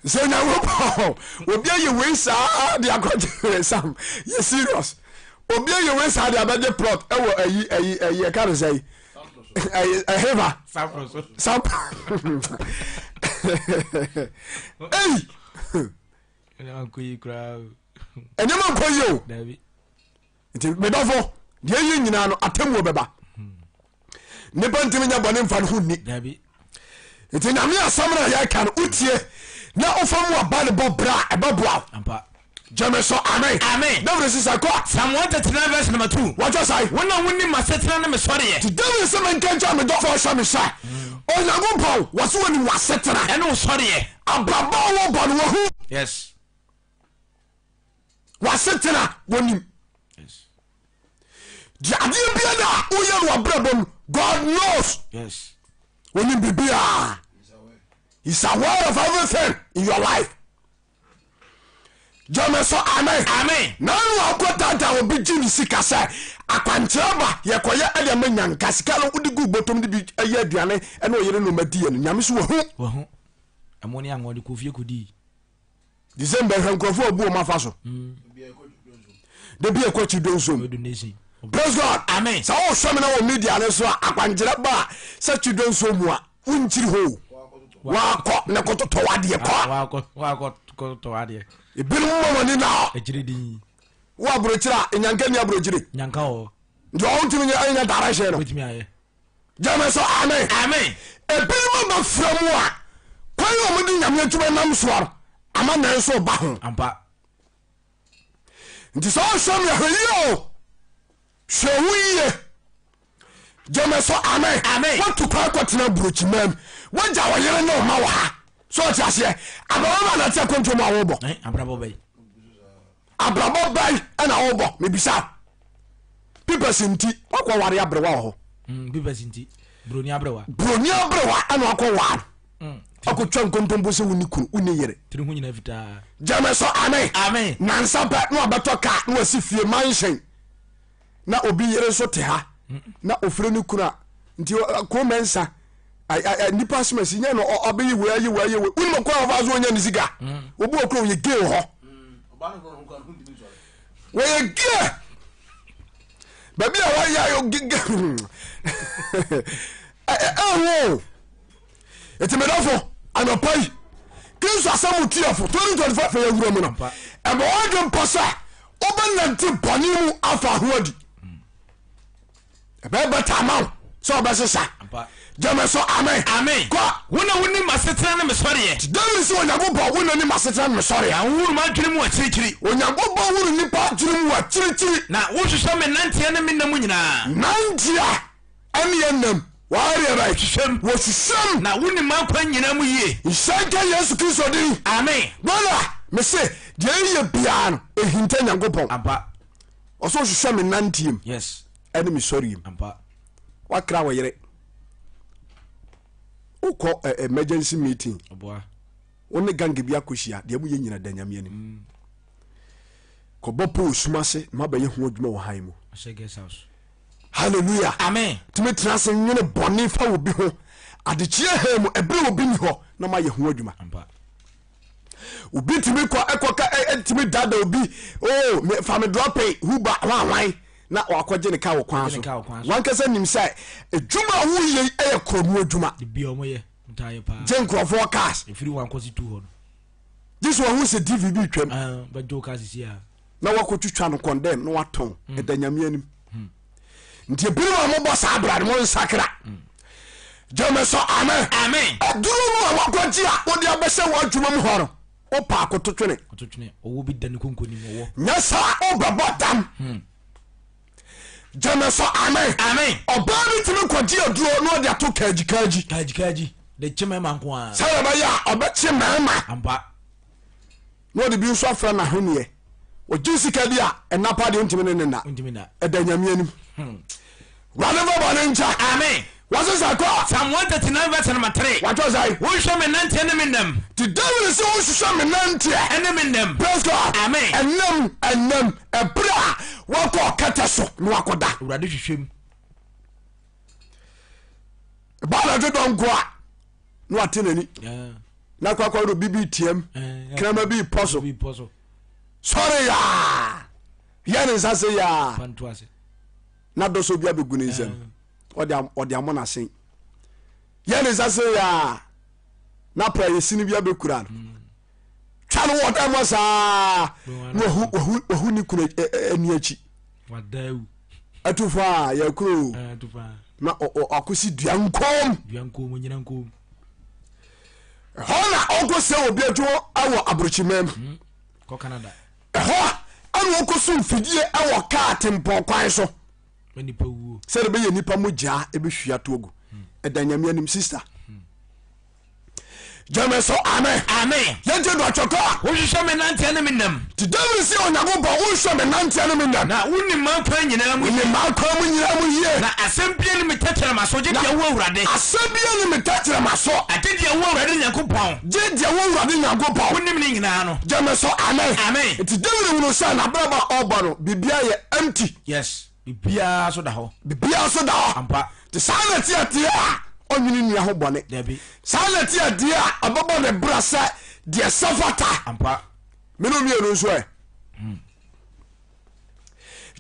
sɛ onyankopɔn obi ayɛ wei saa de akɔgye sam yɛ serious obi ayɛ wei saa de abɛgye plot ɛwɔ ayi ayi ayi ɛka ne sɛ yi ɛyi ɛheva sam eyi nneɛma nkɔ yie o nti medɔfo deɛ ɛyɛ nyinaa no atemmuo bɛba nipa ntimi nyɛ bɔne mfa no ho nni nti nyame asɛm no a yɛka no wotie na wofa mu aba ne bɔ berɛ a ɛbɛboa wo gyeme so amen amen david sisa kɔ psalm 139 verse number 2 wɔtɔ sae wo na wonim m'asetena ne me sɔreɛ nti david sɛ menkankyɛ me dɔfo ɔhyɛ me sɛ onyankopɔn wɔ so wɔnim w'asetena ɛne wo sɔreɛ abrabɔ a wɔbɔ no wɔhu yes w'asetena wɔnim deɛ adeɛ bia no a woyɛ no wabrabɔ mu god knows yes wɔnim biribiaa he's aware of everything in your life gyeme so amen amen na no akɔ dada obi gye ne sika sɛ akwankyerɛ ba yɛkɔyɛ ɛde ama nyanka sika no wode gu bɔtɔm de bi ɛyɛ aduane ɛne ɔyere no madiɛ no nyame so wahu wahu ɛmo ne anwɔ de kɔ fie kɔdii December hwɛ nkurɔfoɔ abu wɔn afa so da bi ɛkɔ akyi donsom praise God amen sɛ wohwɛ me na wɔ media no so a akwankyerɛ ba a sɛ kyi donsom mu a wonkyiri hɔ wakɔ ne kɔtotɔ wadeɛ kɔ ebinom mɔ mɔni na wo aburokyire a nyanka ni aburokyire nti ɔntumi nyɛ direction no Gyeme so amen. Amen. Ebinom aba fira mu a kwan a wɔde nyame adwuma nam soɔ no ama nan nso ba ho. Ampa. Nti sɛ ɔhwɛ me ahwɛ yie o hwɛ wo yie. Gyeme so amen. Amen. Wotu kwan kɔtena burokyima mu wagya ɔyere ne ɔma wɔ ha so ɔte aseɛ abrabɔ bɛ nate akɔntwom a wobɔ. Abrabɔ bɛyi. Abrabɔ bɛyi ɛna wobɔ mebisa. Pipɛs nti wakɔ ware aberewa wɔ hɔ. Pipɛs nti broni aberewa. Broni aberewa ɛna wakɔ waa no. Akɔtwa nkontompo sɛ wonni kunu wonni yere. Tiri ho nyina fitaa. Gyeme so amen. Amen. Nansa pɛ na wabɛtɔ kaa na wasi fie mansion na obi yere nso te ha na ofiri ne kunu a nti kuro mɛnsa nipa asomasi nyɛ no ɔbɛyi wei ayi wei ayi wei wonim kwan ɔfa so ɔnya ne sika. Obi wɔ kuro wɔyɛ gay wɔ hɔ. Wɔyɛ gay baabi a wɔyɛ ayɔ gay ɛho ɛti medɔfo anɔpa yi Kristo asɛm mu tuafo 2025 yɛ wura mu no ɛma wɔadwe mpɔ sɛ wobɛnante bɔne mu afa ho adi ɛbɛyɛ bɛta ama wo sɛ ɔbɛsesa gyeme so amen. Amen. Kɔ. Wo na wonim m'asetena ne me sɔreɛ. David sɛ Onyankopɔn wo na nim m'asetena ne me sɔreɛ. Na wohunu m'adwene mu akyirikyiri. Onyankopɔn hunu nipa adwene mu akyirikyiri. Na wohwehwɛ me nanteɛ ne me nna mu nyinaa. Nanteɛ ɛne ɛnam wɔayɛ bɛn? Wɔhwehwɛm. Wɔhwehwɛm. Na wonim m'akwan nyinaa mu yie. Nhyira nka Yesu Kristo din. Amen. Brother, mese deɛ ɛyɛ biara no ɛhinta Nyankopɔn. Ampa. Ɔsɛ ɔhwehwɛ me nanteɛ mu. Yes. Ɛne me sɔreɛ mu. Ampa. Wakra wɔ yere. Wokɔ emergency meeting. Ɔboa. Wo ne gang bi akɔhyia deɛ moyɛ nyina da Nyame anim. Kɔbɔ po wɔ sum ase ma bɛyɛ ho adwuma wɔ han mu. Ahyɛ guest house. Hallelujah. Amen. Tumi tena ase nwene bɔne fa obi ho adekyeɛ ha mu ɛberɛ obi ni hɔ na mayɛ ho adwuma. Ampa. Obi tumi kɔ ɛkɔ ka ɛtumi dada obi o oh, me fa me drɔpe huba hwanhwan na wakɔgye ne ka wɔ kwan so wankasa nim sɛ adwuma a woyɛ yi ɛyɛ korɔno adwuma gye nkurɔfoɔ cars gye sɛ wahu sɛ dv bi twam na wakɔtwitwa no kɔndɛm na watɔn ɛda Nyame anim. Nti ebinom a mobɔ saa bra no monsakra. Gyeme sɛ amen. Amen. Aduro no a wakɔgye a wode abɛhyɛ w'adwuma mu hɔ no wopɛ akoto twene. Nyɛ saa wobɛbɔ dam. Gyeme sɛ amen. Amen. Ɔbaa bi tumi kɔgye aduro na ɔde ato kagyikagyi kagyikagyi de kye mmarima nko ara sɛdeɛ ɛbɛyɛ a ɔbɛkye mmarima ampa na ɔde bi nso afra n'ahweneɛ. Ɔgye sika di a ɛna pa deɛ ɔntumi ne ne nna. Ɛda Nyame anim. Wurade mfa bɔne nkyɛ. Amen. Wɔsesa kɔ. Psalm 139 verse number 3. Watɔ sɛe. Wohwehwɛ me nanteɛ ne me nam. Ti David sɛ wohwehwɛ me nanteɛ. Ɛne me nam. Praise God. Amen. Ɛnam ɛnam ɛberɛ a wakɔ kɛtɛ so na wakɔda. Awurade hwehwɛ mu. Ɛba anadwo dɔnko a na wate n'ani. Na kwakwa do bibi team. Krama bi pɔ so. Sɔre yaa. Yɛ ne nsa se yaa. Na dɔsɔ bi abɛgu ne nsam. Ɔde amɔ n'asen. Yɛ ne nsa se yaa. Na pra yɛ sini bi abɛkura no. Twa no wɔ dɛm hɔ saa. Na wahu ne kunu ani akyi. Atufo a yɛkuro na ɔkɔsi dua nkom. Ɛhɔ na ɔkɔsɛ obi adwuma wɔ aburokyimam. Ɛhɔ ɛna ɔkɔso mfidie wɔ kaa tempɔn kwan so sɛde bɛyɛ nipa mogyaa ɛbɛhwia to agu. Ɛda Nyame anim sister. Gyeme so amen. Amen. Yɛntie dɔtwɛkɔ a. Wohwehwɛ me nanteɛ ne me nam. Nti David se Onyankopɔn wohwɛ me nanteɛ ne me nam. Na wonim m'akwan nyinaa mu yie. Wonim m'akwan mu nyinaa mu yie. Na asɛm biara nni me tɛkyerɛma so gye deɛ wo Awurade. Asɛm biara nni me tɛkyerɛma so. Gye deɛ wo Awurade Nyankopɔn. Gye deɛ wo Awurade Nyankopɔn. Wonim ne nyinaa no. Gyeme so amen. Amen. Nti David hunu sɛ n'abrabɔ a ɔrebɔ no biribiara yɛ empty. Yes. Biribiara so da hɔ. Biribiara so da hɔ. Ampa. Nti saa na ɛte adeɛ a ɔnwene nua ho bɔne. Dabi. Saa na ɛte adeɛ a ɔbɛbɔ ne bra sɛ deɛ sɛ fata. Ampa. Mene mmienu nso ɛ.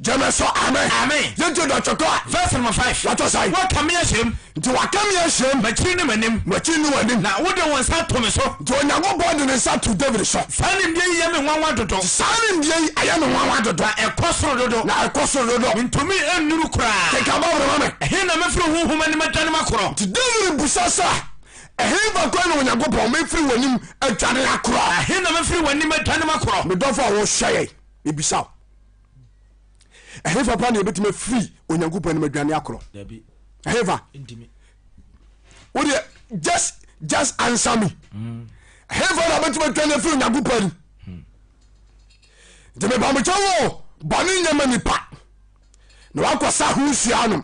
Gyeme so amen. Amen. Yɛntie dɔtwɛkɔ a. Verse number 5. Watɔ sɛn? Woaka me ahyɛm. Nti waka me ahyɛm. M'akyiri ne m'anim. M'akyiri ne w'anim. Na wode wo nsa ato me so. Nti Onyankopɔn de ne nsa to David so. Saa nimdeɛ yi yɛ me nwanwa dodo. Saa nimdeɛ yi ayɛ me nwanwa dodo. Na ɛkɔ soro dodo. Na ɛkɔ soro dodo. Mentumi nnuru koraa. Keka Bible ma me. Ɛhe na mɛfiri honhom anim adwane makorɔ? Nti David busa sɛ, ɛhe fa kwan na Onyankopɔn mɛfiri w'anim adwane akorɔ? Ɛhe na mɛfiri w'anim adwane makorɔ? Me dɔfo a wohwɛ yɛn, mebisa wo, ɛhe fa pa na yɛbɛtumi afiri Onyankopɔn anim adwane akorɔ? Dabi. Ɛhe fa? Ntumi. Wodeɛ just answer me. Ɛhe fa na wobɛtumi adwane afiri Onyankopɔn anim? Nti mepamokyɛ wo, bɔne nyɛ ma nipa. Na wakɔsa ho nsuo anom.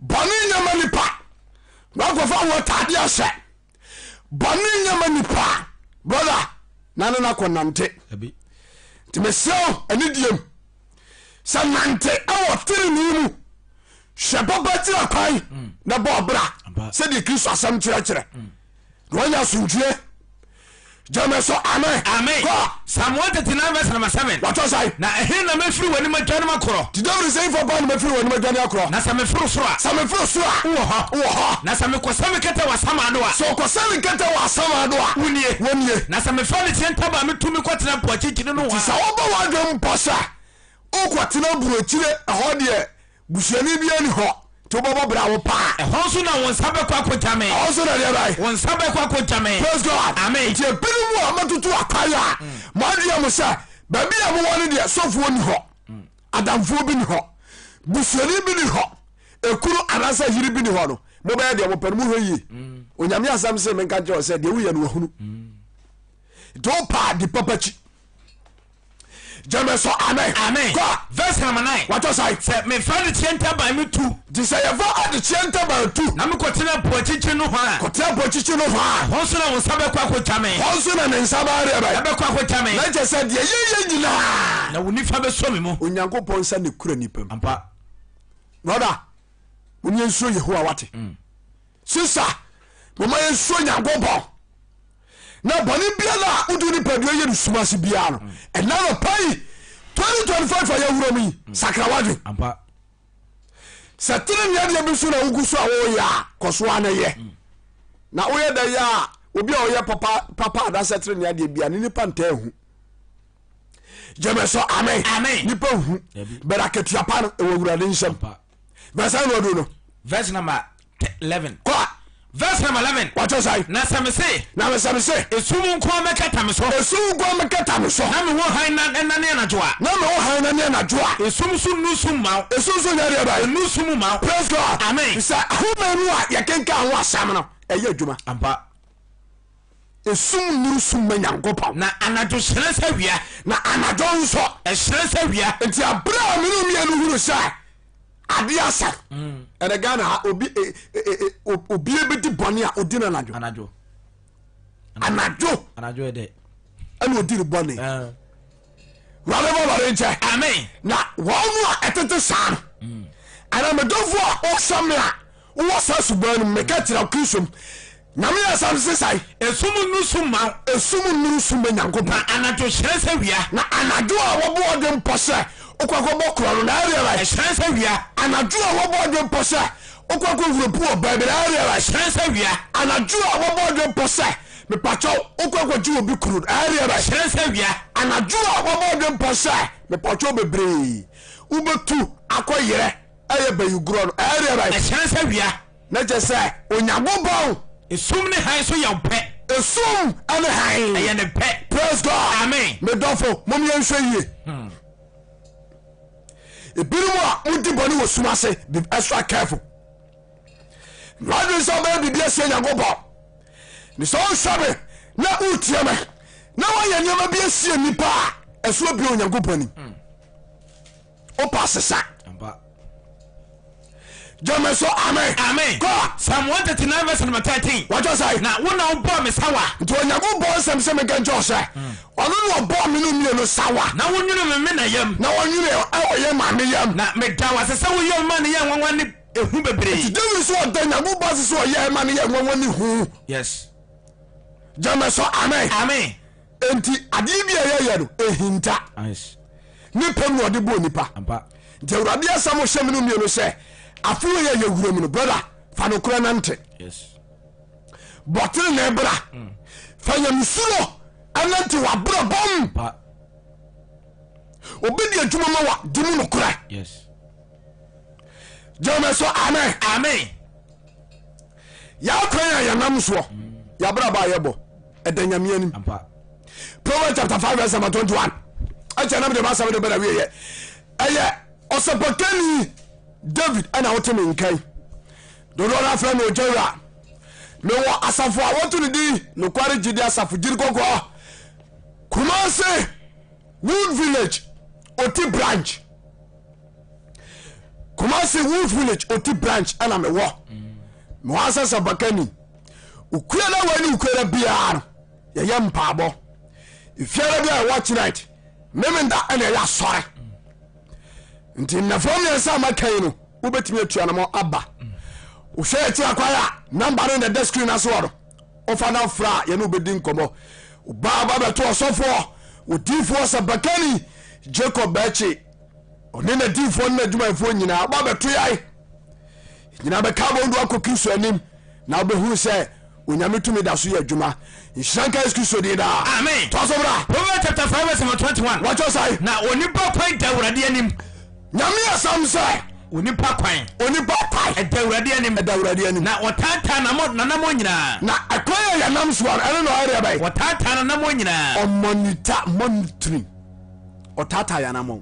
Bɔne nyɛ ma nipa na wakɔfa ho ataadeɛ ahyɛ. Bɔne nyɛ ma nipa brother na ne no akɔ nante. Nti mesrɛ wo ɛne diem sɛ nante ɛwɔ tenenee mu hwɛ papa kyerɛ kwan na bɔ ɔbra sɛdeɛ Kristo asɛm kyerɛkyerɛ. Na wanya asomdwie gyeme so amen. Amen. Kɔ. Psalm 139 verse number 7. Wɔtɔ sɛn? Na ɛhe na mɛfiri w'anim adwane makorɔ? Nti David sɛ hefa paa na mɛfiri w'anim adwane akorɔ? Na sɛ meforo soro a. Sɛ meforo soro a. Wowɔ hɔ. Wowɔ hɔ. Na sɛ mekɔsɛ me kɛtɛ wɔ asamando a. Sɛ ɔkɔsɛ ne kɛtɛ wɔ asamando a. Wonie. Wonie. Na sɛ mefa adekyeɛ ntaban metu mekɔtena po akyirikyiri nohoa. Nti sɛ wobɔ w'adwene mpo sɛ wokɔtena aburokyire ɛhɔ deɛ Busuani biara nni hɔ nti wobɛbɔ bra wo paa. Ɛhɔ nso na wo nsa bɛkɔ akɔgya me. Ɛhɔ nso na deɛ bɛn? Wo nsa bɛkɔ akɔgya me. Praise God. Amen. Nti ebinom a moatutu akwan a mo adwene mo sɛ baabi a mowɔ no deɛ sɔfoɔ nni hɔ, adamfoɔ bi nni hɔ, busuani bi nni hɔ, ekunu anaasɛ yere bi nni hɔ no, mobɛyɛ deɛ mopɛ no, mohwɛ yie. Onyame asɛm se menka nkyerɛ wo sɛ deɛ woyɛ no wahunu. Nti wopaa di papa kyi. Gyeme so amen. Amen. Kɔ. Verse number 9. Watɔ sae. Sɛ mefa adekyeɛ ntaban me tu. Nti sɛ yɛfa adekyeɛ ntaban tu. Na mekɔtena po akyikyi no hɔ a. Kɔtena po akyikyi no hɔ a. Hɔ nso na wo nsa bɛkɔ akɔgya me. Hɔ nso na ne nsa bɛyɛ deɛ bɛn? Ɛbɛkɔ akɔgya me. Na kyɛ sɛ deɛ yɛyɛ nyinaa. Na wo nifa bɛsɔ me mu. Onyankopɔn nsa na ekura nipa mu. Ampa. Brother, mo ni yɛnsuro Yehowa wate. Sister, mo ma yɛnsuro Nyankopɔn. Na bɔne biara a wode nipadua yɛ no sum ase biara no, ɛna nɔpa yi 2025 a yɛwura mu yi, sakra wadwen. Ampa. Sɛ tene nea deɛ bi so na wogu so a woyɛ a, kɔ so ara na yɛ. Na woyɛ dɛ yɛ a, obi a ɔyɛ papa papa anaasɛ tene nea deɛ bia ne nipa ntaa hu. Gyeme so amen. Amen. Nipa hu. Bɛrɛ akatua pa no ɛwɔ Awurade nsam. Ampa. Verse na ɔdu no. Verse number 11. Kɔ. Verse number 11. Wɔtɔ sɛn? Na sɛ mese. Na sɛ mese. Esum nko ara mɛkata me so. Esum nko ara mɛkata me so. Na me ho hann na ɛnane anadwo a. Na me ho hann nane anadwo a. Esum nso nnu sum mma wo. Esum nso nyɛ deɛ bɛn? Nnu sum mma wo. Praise God. Amen. Sɛ ahome no a yɛkenkan ho asɛm no ɛyɛ adwuma. Ampa. Esum nnuru sum ma Nyankopɔn. Na anadwo hyerɛn sɛ wia. Na anadwo nso. Ɛhyerɛn sɛ wia. Nti abere a mene mmienu hunu sɛ adeɛ asa. Ɛnɛ Ghana ha obi e, e, e, obi bɛdi bɔne a odi no anadwo. Anadwo. Anadwo. Anadwo yɛ dɛ. Ɛna odi no bɔne. Wurade bɔ bɔne nkyɛ. Amen. Na wɔn mu a ɛtete saa no. Ɛna medɔfo a ɔsɛ me a wowɔ saa suban no meka kyerɛ Kristo mu. Nyame asɛm se sɛn? Esum nnu sum mma wo. Esum nnuru sum ma Nyankopɔn. Na anadwo hyerɛn sɛ wia. Na anadwo a wɔbɔ ɔdwen pɔ sɛ wokɔ akɔbɔ korɔ no, na ɛreɛ bɛn? Ɛhyerɛn sɛ wia. Anadwo a wɔbɔ ɔdwen pɔ sɛ wokɔ akɔhuro pu wɔ baabi, na ɛreɛ bɛn? Ɛhyerɛn sɛ wia. Anadwo a wɔbɔ ɔdwen pɔ sɛ mepakyɛw wokɔ akɔgye obi kunu no, ɛreɛ bɛn? Ɛhyerɛn sɛ wia. Anadwo a wɔbɔ ɔdwen pɔ sɛ mepakyɛw bebree wobɛtu akɔ yerɛ ɛyɛ bayigorɔ no, ɛreɛ bɛn? Ɛhyerɛn sɛ wia. Na kyerɛ sɛ Onyankopɔn. Esum ne hann nso yɛ wo pɛ. Esum ne hann. Ɛyɛ ne pɛ. Praise God. Amen. Me dɔfo, mom yɛnhwɛ yie. Ebinom a modi bɔne wɔ sum ase, be extra careful. Wadwene sɛ ɔbɛyɛ biribi asie Nyankopɔn. Ne sɛ ɔnhwɛ me na wotie me na woayɛ nneɛma bi asie nnipa a, ɛso abue Onyankopɔn anim. Wopa sesa. Gyeme so amen. Amen. Kɔ. Psalm 139 verse number 13. Wɔtɔ sɛ. Na wo na wobɔɔ me sawa. Nti Onyankopɔn nsɛm sɛ menka nkyerɛ wo sɛ ɔno na ɔbɔɔ me no mmienu sawa. Na wonwene me me na yam. Na wɔnwene ɛwɔ yɛ maame yam. Na meda wo ase sɛ woyɛ me ma ne yɛ nwanwa ne ehu bebree. Nti David sɛ ɔda Nyankopɔn ase sɛ ɔyɛ ma ne yɛ nwanwa ne hu. Yes. Gyeme so amen. Amen. Enti adeɛ bi a yɛyɛ no ɛhinta. Yes. Ne pɛm na ɔde bɔɔ nipa. Ampa. Nti Awurade asɛm hyɛ me no mmienu sɛ afe wei a yɛwura mu no brother fa nokorɛ nante. Yes. Bɔ tenenee bra. Fa nyamesuro ɛnante w'abrabɔ mu. Ampa. Obi di adwuma ma wa di mu nokorɛ. Yes. Gyeme so amen. Amen. Yɛakwan a yɛnam soɔ yɛabrabɔ a yɛbɔ ɛda Nyame anim. Proverbs chapter 5 verse number 21 ɛkyɛ nam de ma asɛm de bɛda wieɛ ɛyɛ ɔsɛpɔtani David ɛna wote me nkan dodoɔ no afrɛ me ogyawura mewɔ asafo a wɔto ne din nokware gyidi asafo gyiri kɔkɔɔ Kumase Wood Village Oti branch. Kumasi Wolf Village Oti branch ɛna mewɔ. Mewɔ asɛ sɛ bakani. Okuada wei ne okuada biara no yɛyɛ mpaabɔ. Efiada bi a yɛwɔ tonight memenda ɛna ɛyɛ asɔre. Nti nnafua mmiɛnsa a maka yi no wobɛtumi atua no mo aba. Wohwɛ yɛ akyiri akwan a namba no na ɛda screen ase hɔ no wofa no afra a yɛne wobɛdi nkɔmmɔ. Wobaa ba bɛto ɔsɔfoɔ odiifoɔ sɛ bakani Jacob Bɛkye ɔne n'adiifoɔ ne n'adwumayɛfoɔ nyinaa ba bɛto yɛn nyinaa bɛka bɔndu akɔ Kristo anim na wobɛhunu sɛ Onyame tumi da so yɛ adwuma. Nhyira nka Yesu Kristo din daa. Amen. Toa so bra. Proverbs chapter 5 verse number 21. Wɔkyɛ sɛe. Na onipa kwan da Awurade anim. Nyame asɛm sɛ. Onipa kwan. Onipa kwan. Ɛda Awurade anim. Ɛda Awurade anim. Na ɔtaataa n'amɔ n'anamɔ nyinaa. Na ɛkwan a yɛnam soɔ no ɛno na ɔyɛ deɛ bɛn. Ɔtaataa n'anamɔ nyinaa. Ɔmɔnita monitoring. Ɔtaataa yɛn anamɔ.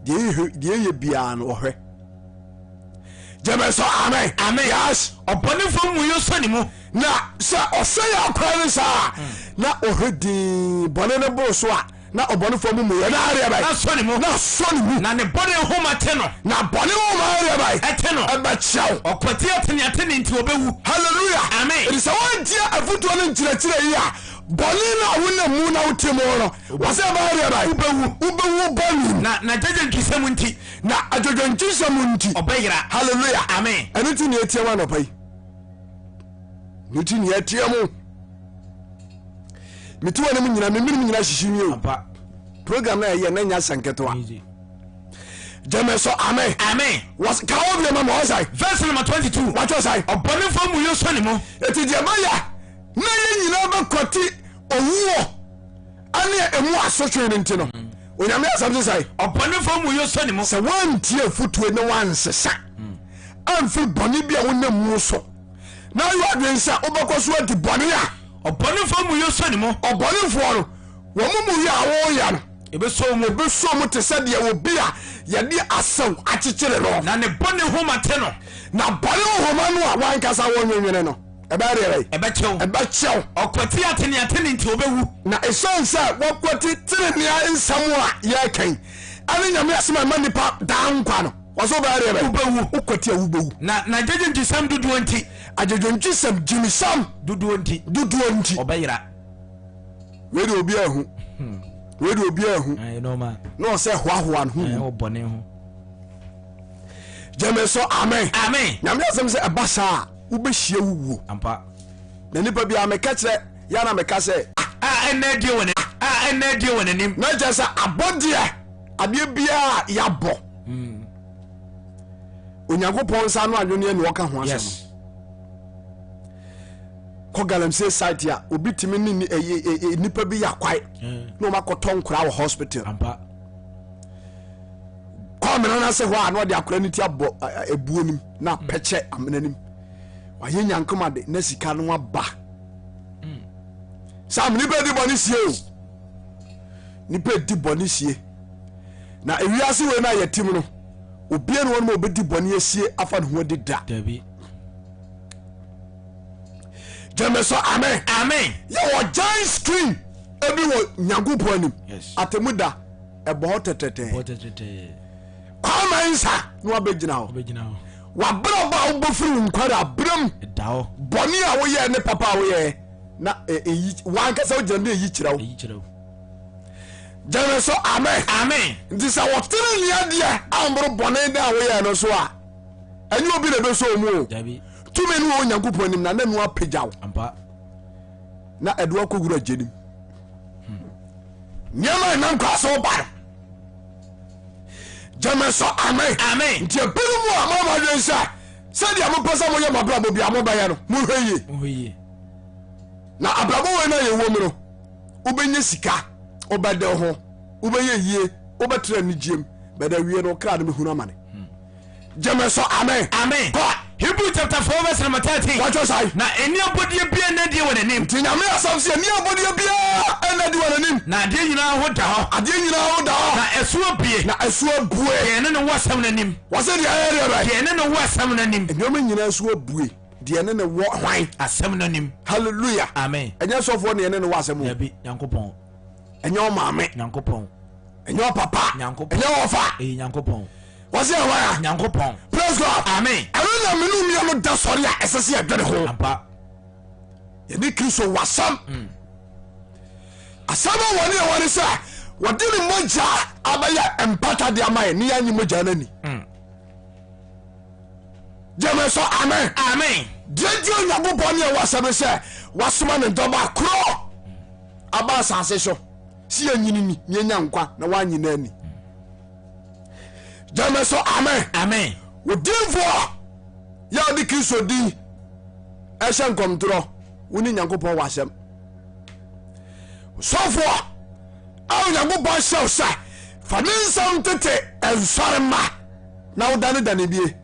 Deɛ yɛyɛ biara no ɔhwɛ. Gyeme sɛ amen. Amen. Yes. Ɔbɔnefoɔ muyɔ sɔ ne mu. Na sɛ ɔhwɛ yɛ akwan no saa hmm. na ɔhwɛ din bɔne no boro so a na ɔbɔnefoɔ mu muyɔ na adeɛ bɛyɛ. Na sɔ ne mu. Na sɔ ne mu. Na ne bɔne nhoma te no. Na bɔne nhoma adeɛ bɛyɛ. Ɛte no. Ɛbɛkyɛw. Ɔkwati ateneatene nti ɔbɛwu. Hallelujah. Amen. Ɛdi sɛ wɔntie afotuo no nkyerɛkyerɛ yi a bɔne no a wonam mu na wote mu no wɔsɛ ɛbɛyɛ deɛ bɛyɛ. Wobɛwu. Wobɛwu bɔne mu. Na n'agyagya nti. Na adwodwontwesɛm nti. Ɔbɛyera. Hallelujah. Amen. Ɛno nti na yɛtia mu anɔpa yi. Ɛno nti na yɛtia mu. Mete wɔ ne mu nyina memenom nyina hyehye mi o. Program na ɛyɛ na nya asɛm ketewa. Gyeme so amen. Amen. Was ka wo bi ma ma ɔsai. Verse number 22. Watɔ sai. Ɔbɔnefoɔ mu yɛ sɔ ne mu. Eti deɛ bɛyɛ na yɛ nyinaa bɛkwati owuo. Ɛne emu asotwe no nti no onyame asɛm se sɛe. Ɔbɔnefoɔ mu yɛ sɔ ne mu. Sɛ woantie afotuo na woansesa amfiri bɔne bi a wonam mu so na ayɛ adwene sɛ wobɛkɔ so adi bɔne a. Ɔbɔnefoɔ mu yɛ sɔ ne mu. Ɔbɔnefoɔ no wɔn mu yɛ a wɔyɛ no. Ɛbɛsɔ mu. Ɛbɛsɔ mu te sɛ deɛ obi a yɛde asau akyekyere no. Na ne bɔne homa te no. Na bɔne homa no a wankasa wɔnwenwene no. Ɛbɛyɛ deɛ bɛn? Ɛbɛkyɛ wo. Ɛbɛkyɛ wo. Ɔkwati ateneatene nti ɔbɛwu. Na ɛsiane sɛ wakwati tenenea nsɛm a yɛreka yi ɛne Nyame asɛm a ɛma nnipa daa nkwa no, wɔsɛ wobɛyɛ deɛ bɛn? Wobɛwu. Wokwati a wobɛwu. Na n'agyegyentwisɛm dodoɔ nti. Agyegyentwisɛm, gyimisɛm. Dodoɔ nti. Dodoɔ nti. Ɔbɛyera. Wei deɛ obiara ahu. Wei deɛ obiara ahu. Na ɔsɛ hoahoa ne ho. Bɔne ho. Gyeme so amen. Amen. Nyame asɛm sɛ ɛba saa a wobɛhyia wo wuo. Ampa. Na nipa biara meka kyerɛ yɛ na meka sɛ. A ɛnna adie wɔ a ɛnna adie wɔ n'anim. Na kyerɛ sɛ abɔdeɛ adeɛ biara a yɛabɔ. Onyankopɔn nsa ano anwenneɛ na ɔka ho asɛm. Yes. Kɔ galamsey site a obi tumi ne nipa bi yɛ akwae na wɔn akɔtɔ nkora wɔ hospital. Ampa. Kɔ amena no ase hɔ a na ɔde akora no ti abɔ ebuo nim na apɛkyɛ amena nim wayɛ nyankoma de na sika no aba sam nipa di bɔne sie o nipa di bɔne sie na ewiase wei no a yɛtim no obia ne wɔn ma obɛdi bɔne asie afa ne ho adi da gyeme sɛ amen amen yɛwɔ giant screen ebi wɔ nyankopɔn anim atemu da ɛbɔ hɔ tɛtɛtɛɛ kwame nsa na wabɛgyina hɔ wabrabɔ a wobɔ firi wo nkwara aberɛm bɔne a woyɛɛ ne papa a woyɛɛ na ɛyi wankasa wogyina ne ɛyi kyerɛ wo gyeme so amen amen nti sɛ wɔtene nea deɛ amboro bɔne da a woyɛɛ no so a ɛnyɛ obi na ɛbɛsɔ mu o tumi no wɔ Onyankopɔn anim na na no apagya wo na ɛde wakɔwura gya nim nneɛma ɛnam kwa so ba no gyeme sɔ amen amen nti ebinom mu a mama adwene sɛ sɛdeɛ mopɛ sɛ moyɛ mabrabɔ bia mobɛyɛ no mohwɛ yie na abrabɔ wei no a yɛwɔ mu no wobɛnya sika wobɛde ho wobɛyɛ yie wobɛtra anigyem bɛda wie no kra no bɛhunu amane Gyeme so amen. Amen. Kɔ. Hebrew chapter 4 verse number 13. Wɔtwe sae. Na ɛni abɔdeɛ biara nna die wɔ n'anim. Nti Nyame asɛm sɛ ɛni abɔdeɛ biara nna di wɔ n'anim. Na adeɛ nyinaa ho da hɔ. Adeɛ nyinaa ho da hɔ. Na ɛso abue. Na ɛso abue. Deɛ ɛne no wɔ asɛm no anim. Wɔsɛ deɛ ɛyɛ deɛ bɛn. Deɛ ɛne no wɔ asɛm no anim. Nneɛma nyinaa so abue. Deɛ ɛne no wɔ hwan. Asɛm no anim. Hallelujah. Amen. Ɛnyɛ sɔfoɔ na ɛne no wɔ asɛm o. Dabi, Nyankopɔn. Ɛnyɛ ɔmaame. Nyankopɔn. Ɛnyɛ ɔpapa. Nyankopɔn. Ɛnyɛ ɔfa. Ɛyɛ Nyankopɔn. Wɔsɛ yɛ hwan a? Nyankopɔn. Praise God. Amen. Ɛno na mene mmienu da sɔre a ɛsɛ sɛ yɛdwene ho. Ampa. Yɛne Kristo wɔ asɛm. Asɛm a wɔne yɛwɔ ne sɛ wɔde ne mogya abɛyɛ mpata de ama yɛn ne yɛanye mogya no ani. Gyeme so amen. Amen. Deɛ nti Onyankopɔn ne yɛwɔ asɛm ne sɛ wasoma ne dɔba korɔ aba asase so sɛ yɛnyini ni na yɛnya nkwa na woanye no ani. Gyeme so amen. Amen. Odinfoɔ yɛ ɔde Kristo din ɛhyɛ nkɔmtorɔ wo ne Nyankopɔn wɔ asɛm. Sɔfoɔ a Onyankopɔn hyɛ wo sɛ fa ne nsɛm tete nsɔre ma na wodane dane bie.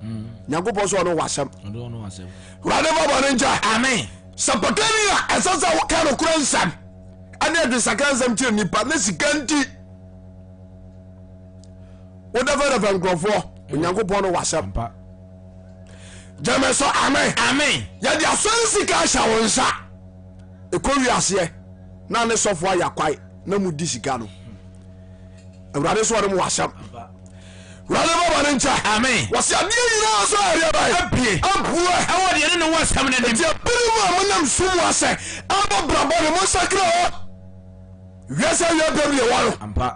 Nyankopɔn sɛ ɔne wɔ asɛm. Wurade fa bɔne nkyɛ. Amen. Sɛ pɔtani a ɛsɛ sɛ woka nokorɛ nsɛm ɛne adwensakra nsɛm kyerɛ nipa ne sika nti wodɛfɛdɛfɛ nkurɔfoɔ Onyankopɔn no wɔ asɛm. Gyeme so amen. Amen. Yɛde asɔre sika ahyɛ wo nsa ɛkɔ wiaseɛ na ne sɔfoɔ ayɛ akwae na mudi sika no. Awurade so ɔne mo wɔ asɛm. Awurade bɔbɔ ne nkyɛ. Amen. Wɔsi adeɛ nyinaa so ɛdeɛ bɛyɛ. Abue. Abue. Ɛwɔ deɛ ne ne wɔ asɛm no anim. Nti ebere mu a monam sum mu asɛ ɛbɔ brabɔ ne mo nsakra hɔ. Wiase awia bɛm deɛ wɔ no. Ampa.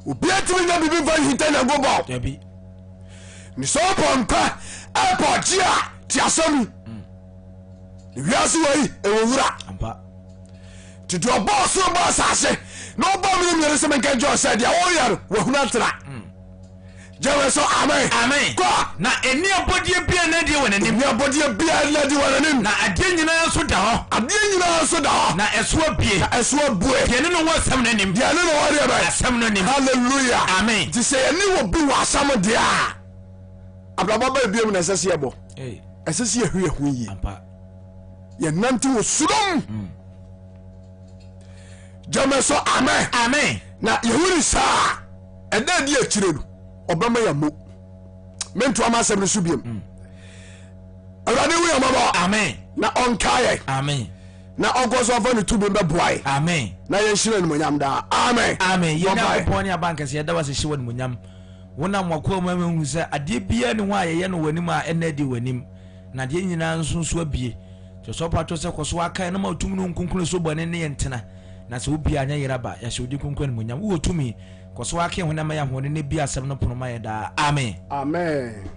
Obiara ntumi nya biribi mfa nhinta Nyankopɔn. Dabi. Ne sɛ ɔpɔ nkwa ɛpɔ gye a te asɛm yi. Ne wiase wɔ yi ɛwɔ wura. Ampa. Nti deɛ ɔbɔɔ soro bɔɔ asase na ɔbɔɔ mene mmienu sɛ menka nkyerɛ sɛ deɛ wɔyɛ no wahunu atra. Gyeme so amen. Amen. Kɔ. Na ɛnni abɔdeɛ biara nna adi wɔ n'anim. Ɛnni abɔdeɛ biara nna adi wɔ n'anim. Na adeɛ nyinaa nso da hɔ. Adeɛ nyinaa nso da hɔ. Na ɛso abue. Na ɛso abue. Deɛ ne no wɔ asɛm no anim. Deɛ ne no wɔ deɛ bɛn. Asɛm no anim. Hallelujah. Amen. Nti sɛ yɛne wɔ bi wɔ asɛm deɛ a, abrabɔ bɛyɛ biom na ɛsɛ sɛ yɛbɔ. Ɛsɛ sɛ yɛhwɛ yɛn ho yie. Yɛnante wɔ surom. Gyeme so amen. Amen. Na yɛhu ne saa ɛda adi akyire no ɔbɛma yɛ mo. Mentoa ma asɛm no so biom. Awurade hu yɛn mmɔbɔ. Amen. Na ɔnka yɛn. Amen. Na ɔnkɔ so ɔmfa ne tumi bɛboa yɛn. Amen. Na yɛnhyira animuonyam daa. Amen. Amen. Yɛn Nyankopɔn ne abankɛse yɛda wo ase hyɛ wo animuonyam. Wonam w'akoa mu ama yɛahu sɛ adeɛ biara nni hɔ a yɛyɛ no w'anim a ɛnna adi w'anim, na adeɛ nyinaa nso nso abue. Nti ɔsɔfo paatwɔ sɛ kɔ so ara kae na ma wo tumi ne wo nkronkron so bɔne ne yɛn ntena, na sɛ wobue a anyɛ yera ba, yɛahyɛ wo din kronkron animuonyam. Wowɔ tumi, kɔ so ara ka yɛn ho na ma yɛn ahoɔden na bue asɛm no pono ma yɛn daa. Amen. Amen.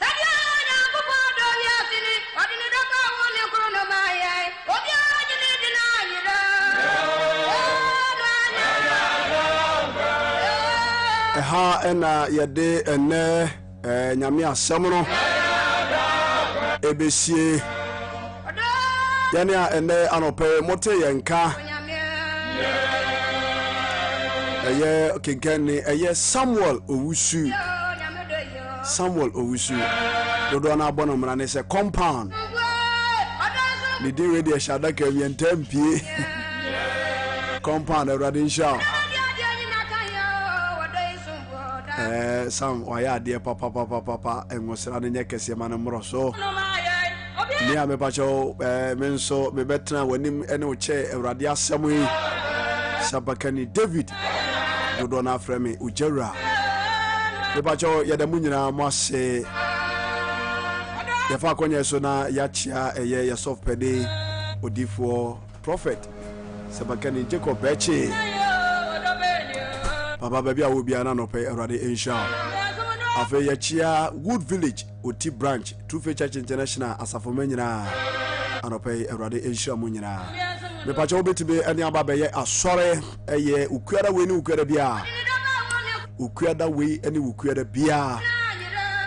Sɛdeɛ Onyankopɔn dɔ wiase ni, ɔde ne dɔ ba a ɔwoo ne koro no maa yɛn. Obiara gye no di no anyera. Ɛha na yɛde ɛnnɛ Nyame asɛm no ɛbɛsie. Yɛne a ɛnnɛ anɔpɛ mote yɛn nka ɛyɛ kenkanni ɛyɛ Samuel Owusu. Samuel Owusu, dodoɔ no abɔ no mmara ne sɛ compound. Ne din wei deɛ hyɛ adaka mu yɛntaa mpie. Compound, Awurade nhyira wo. Eh, Sam wayɛ adeɛ papapapapa, nwosra no nyɛ kɛseɛ ma no mmorɔ so. Me a mepakyɛw eh, me nso mebɛtena w'anim ne wo kyɛ Awurade asɛm yi. Sabakani David dodoɔ no afrɛ me Ogyawura. Mepakyɛw yɛda mo nyinaa mo ase. Yɛfa akɔnyɛ so na yɛakyea ɛyɛ yɛ sɔfpɛde odifoɔ prophet Sabakani Jacob Bɛkye. Papa baabi a wɔ biara na nɔpɛ Awurade nhyira wo. Afei yɛkyea Wood Village Oti Branch True Faith Church International asafomma nyinaa anɔpa yi Awurade nhyira mo nyinaa. Mepakyɛ wobɛtumi ɛne aba bɛyɛ asɔre ɛyɛ okuada wei ne okuada biara okuada wei ne okuada biara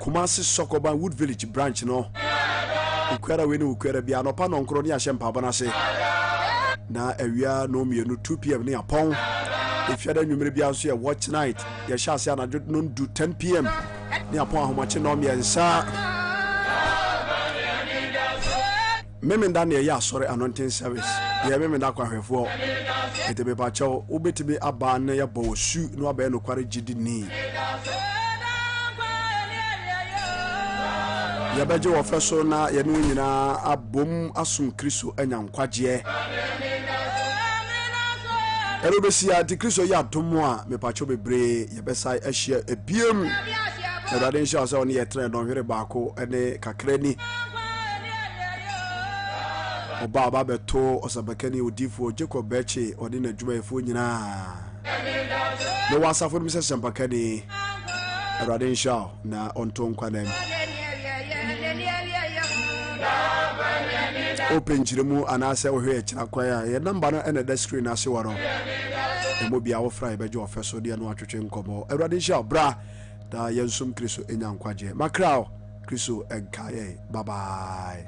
Kumasi Sɔkɔban Wood Village branch no okuada wei ne okuada biara anɔpa nɔnkorɔ ne ahyɛ mpaabɔ no ase na awia no mmienu 2 pm ne apɔn efiada nnwumere biara nso yɛ watch night yɛhyɛ ase anadwo no du 10 pm ne apɔn ahomakye nnɔnmiɛnsa. Memenda na ɛyɛ asɔre anointing service. Yɛ Memenda kwanhwɛfoɔ. Enti mepakyɛw, wobɛtumi aba na yɛabɔ wo su na wabɛyɛ nokware gyidini. Yɛbɛgye wɔ fɛ so na yɛne wo nyinaa abom asom Kristo anya nkwagyeɛ. Ɛno bɛsi a nti Kristo yɛ adom a mepakyɛw bebree yɛbɛsan ahyia ebiem. Awurade nhyira wo sɛ ɔne yɛtena dɔnhwere baako ne kakra ni. Ɔba ɔba bɛto ɔsɛmpakani odiifoɔ Jacob Bɛkye ɔne n'adwumayɛfoɔ nyinaa. Mewɔ asafo no mu sɛ sɛmpakani. Awurade nhyira wo na ɔnto nkwa nam. Wopɛ nkyerɛmu anaasɛ wohwɛ akyira kwan a, yɛn namba no ɛna ɛda screen ase wɔ no. Ɛmu bia wofra yɛbɛgye ɔfɛ so deɛ no atwetwe nkɔmmɔ. Awurade nhyira wo. Bra na yɛnsom Kristo nya nkwagyeɛ. Makra wo. Kristo nka yɛn. Bye bye.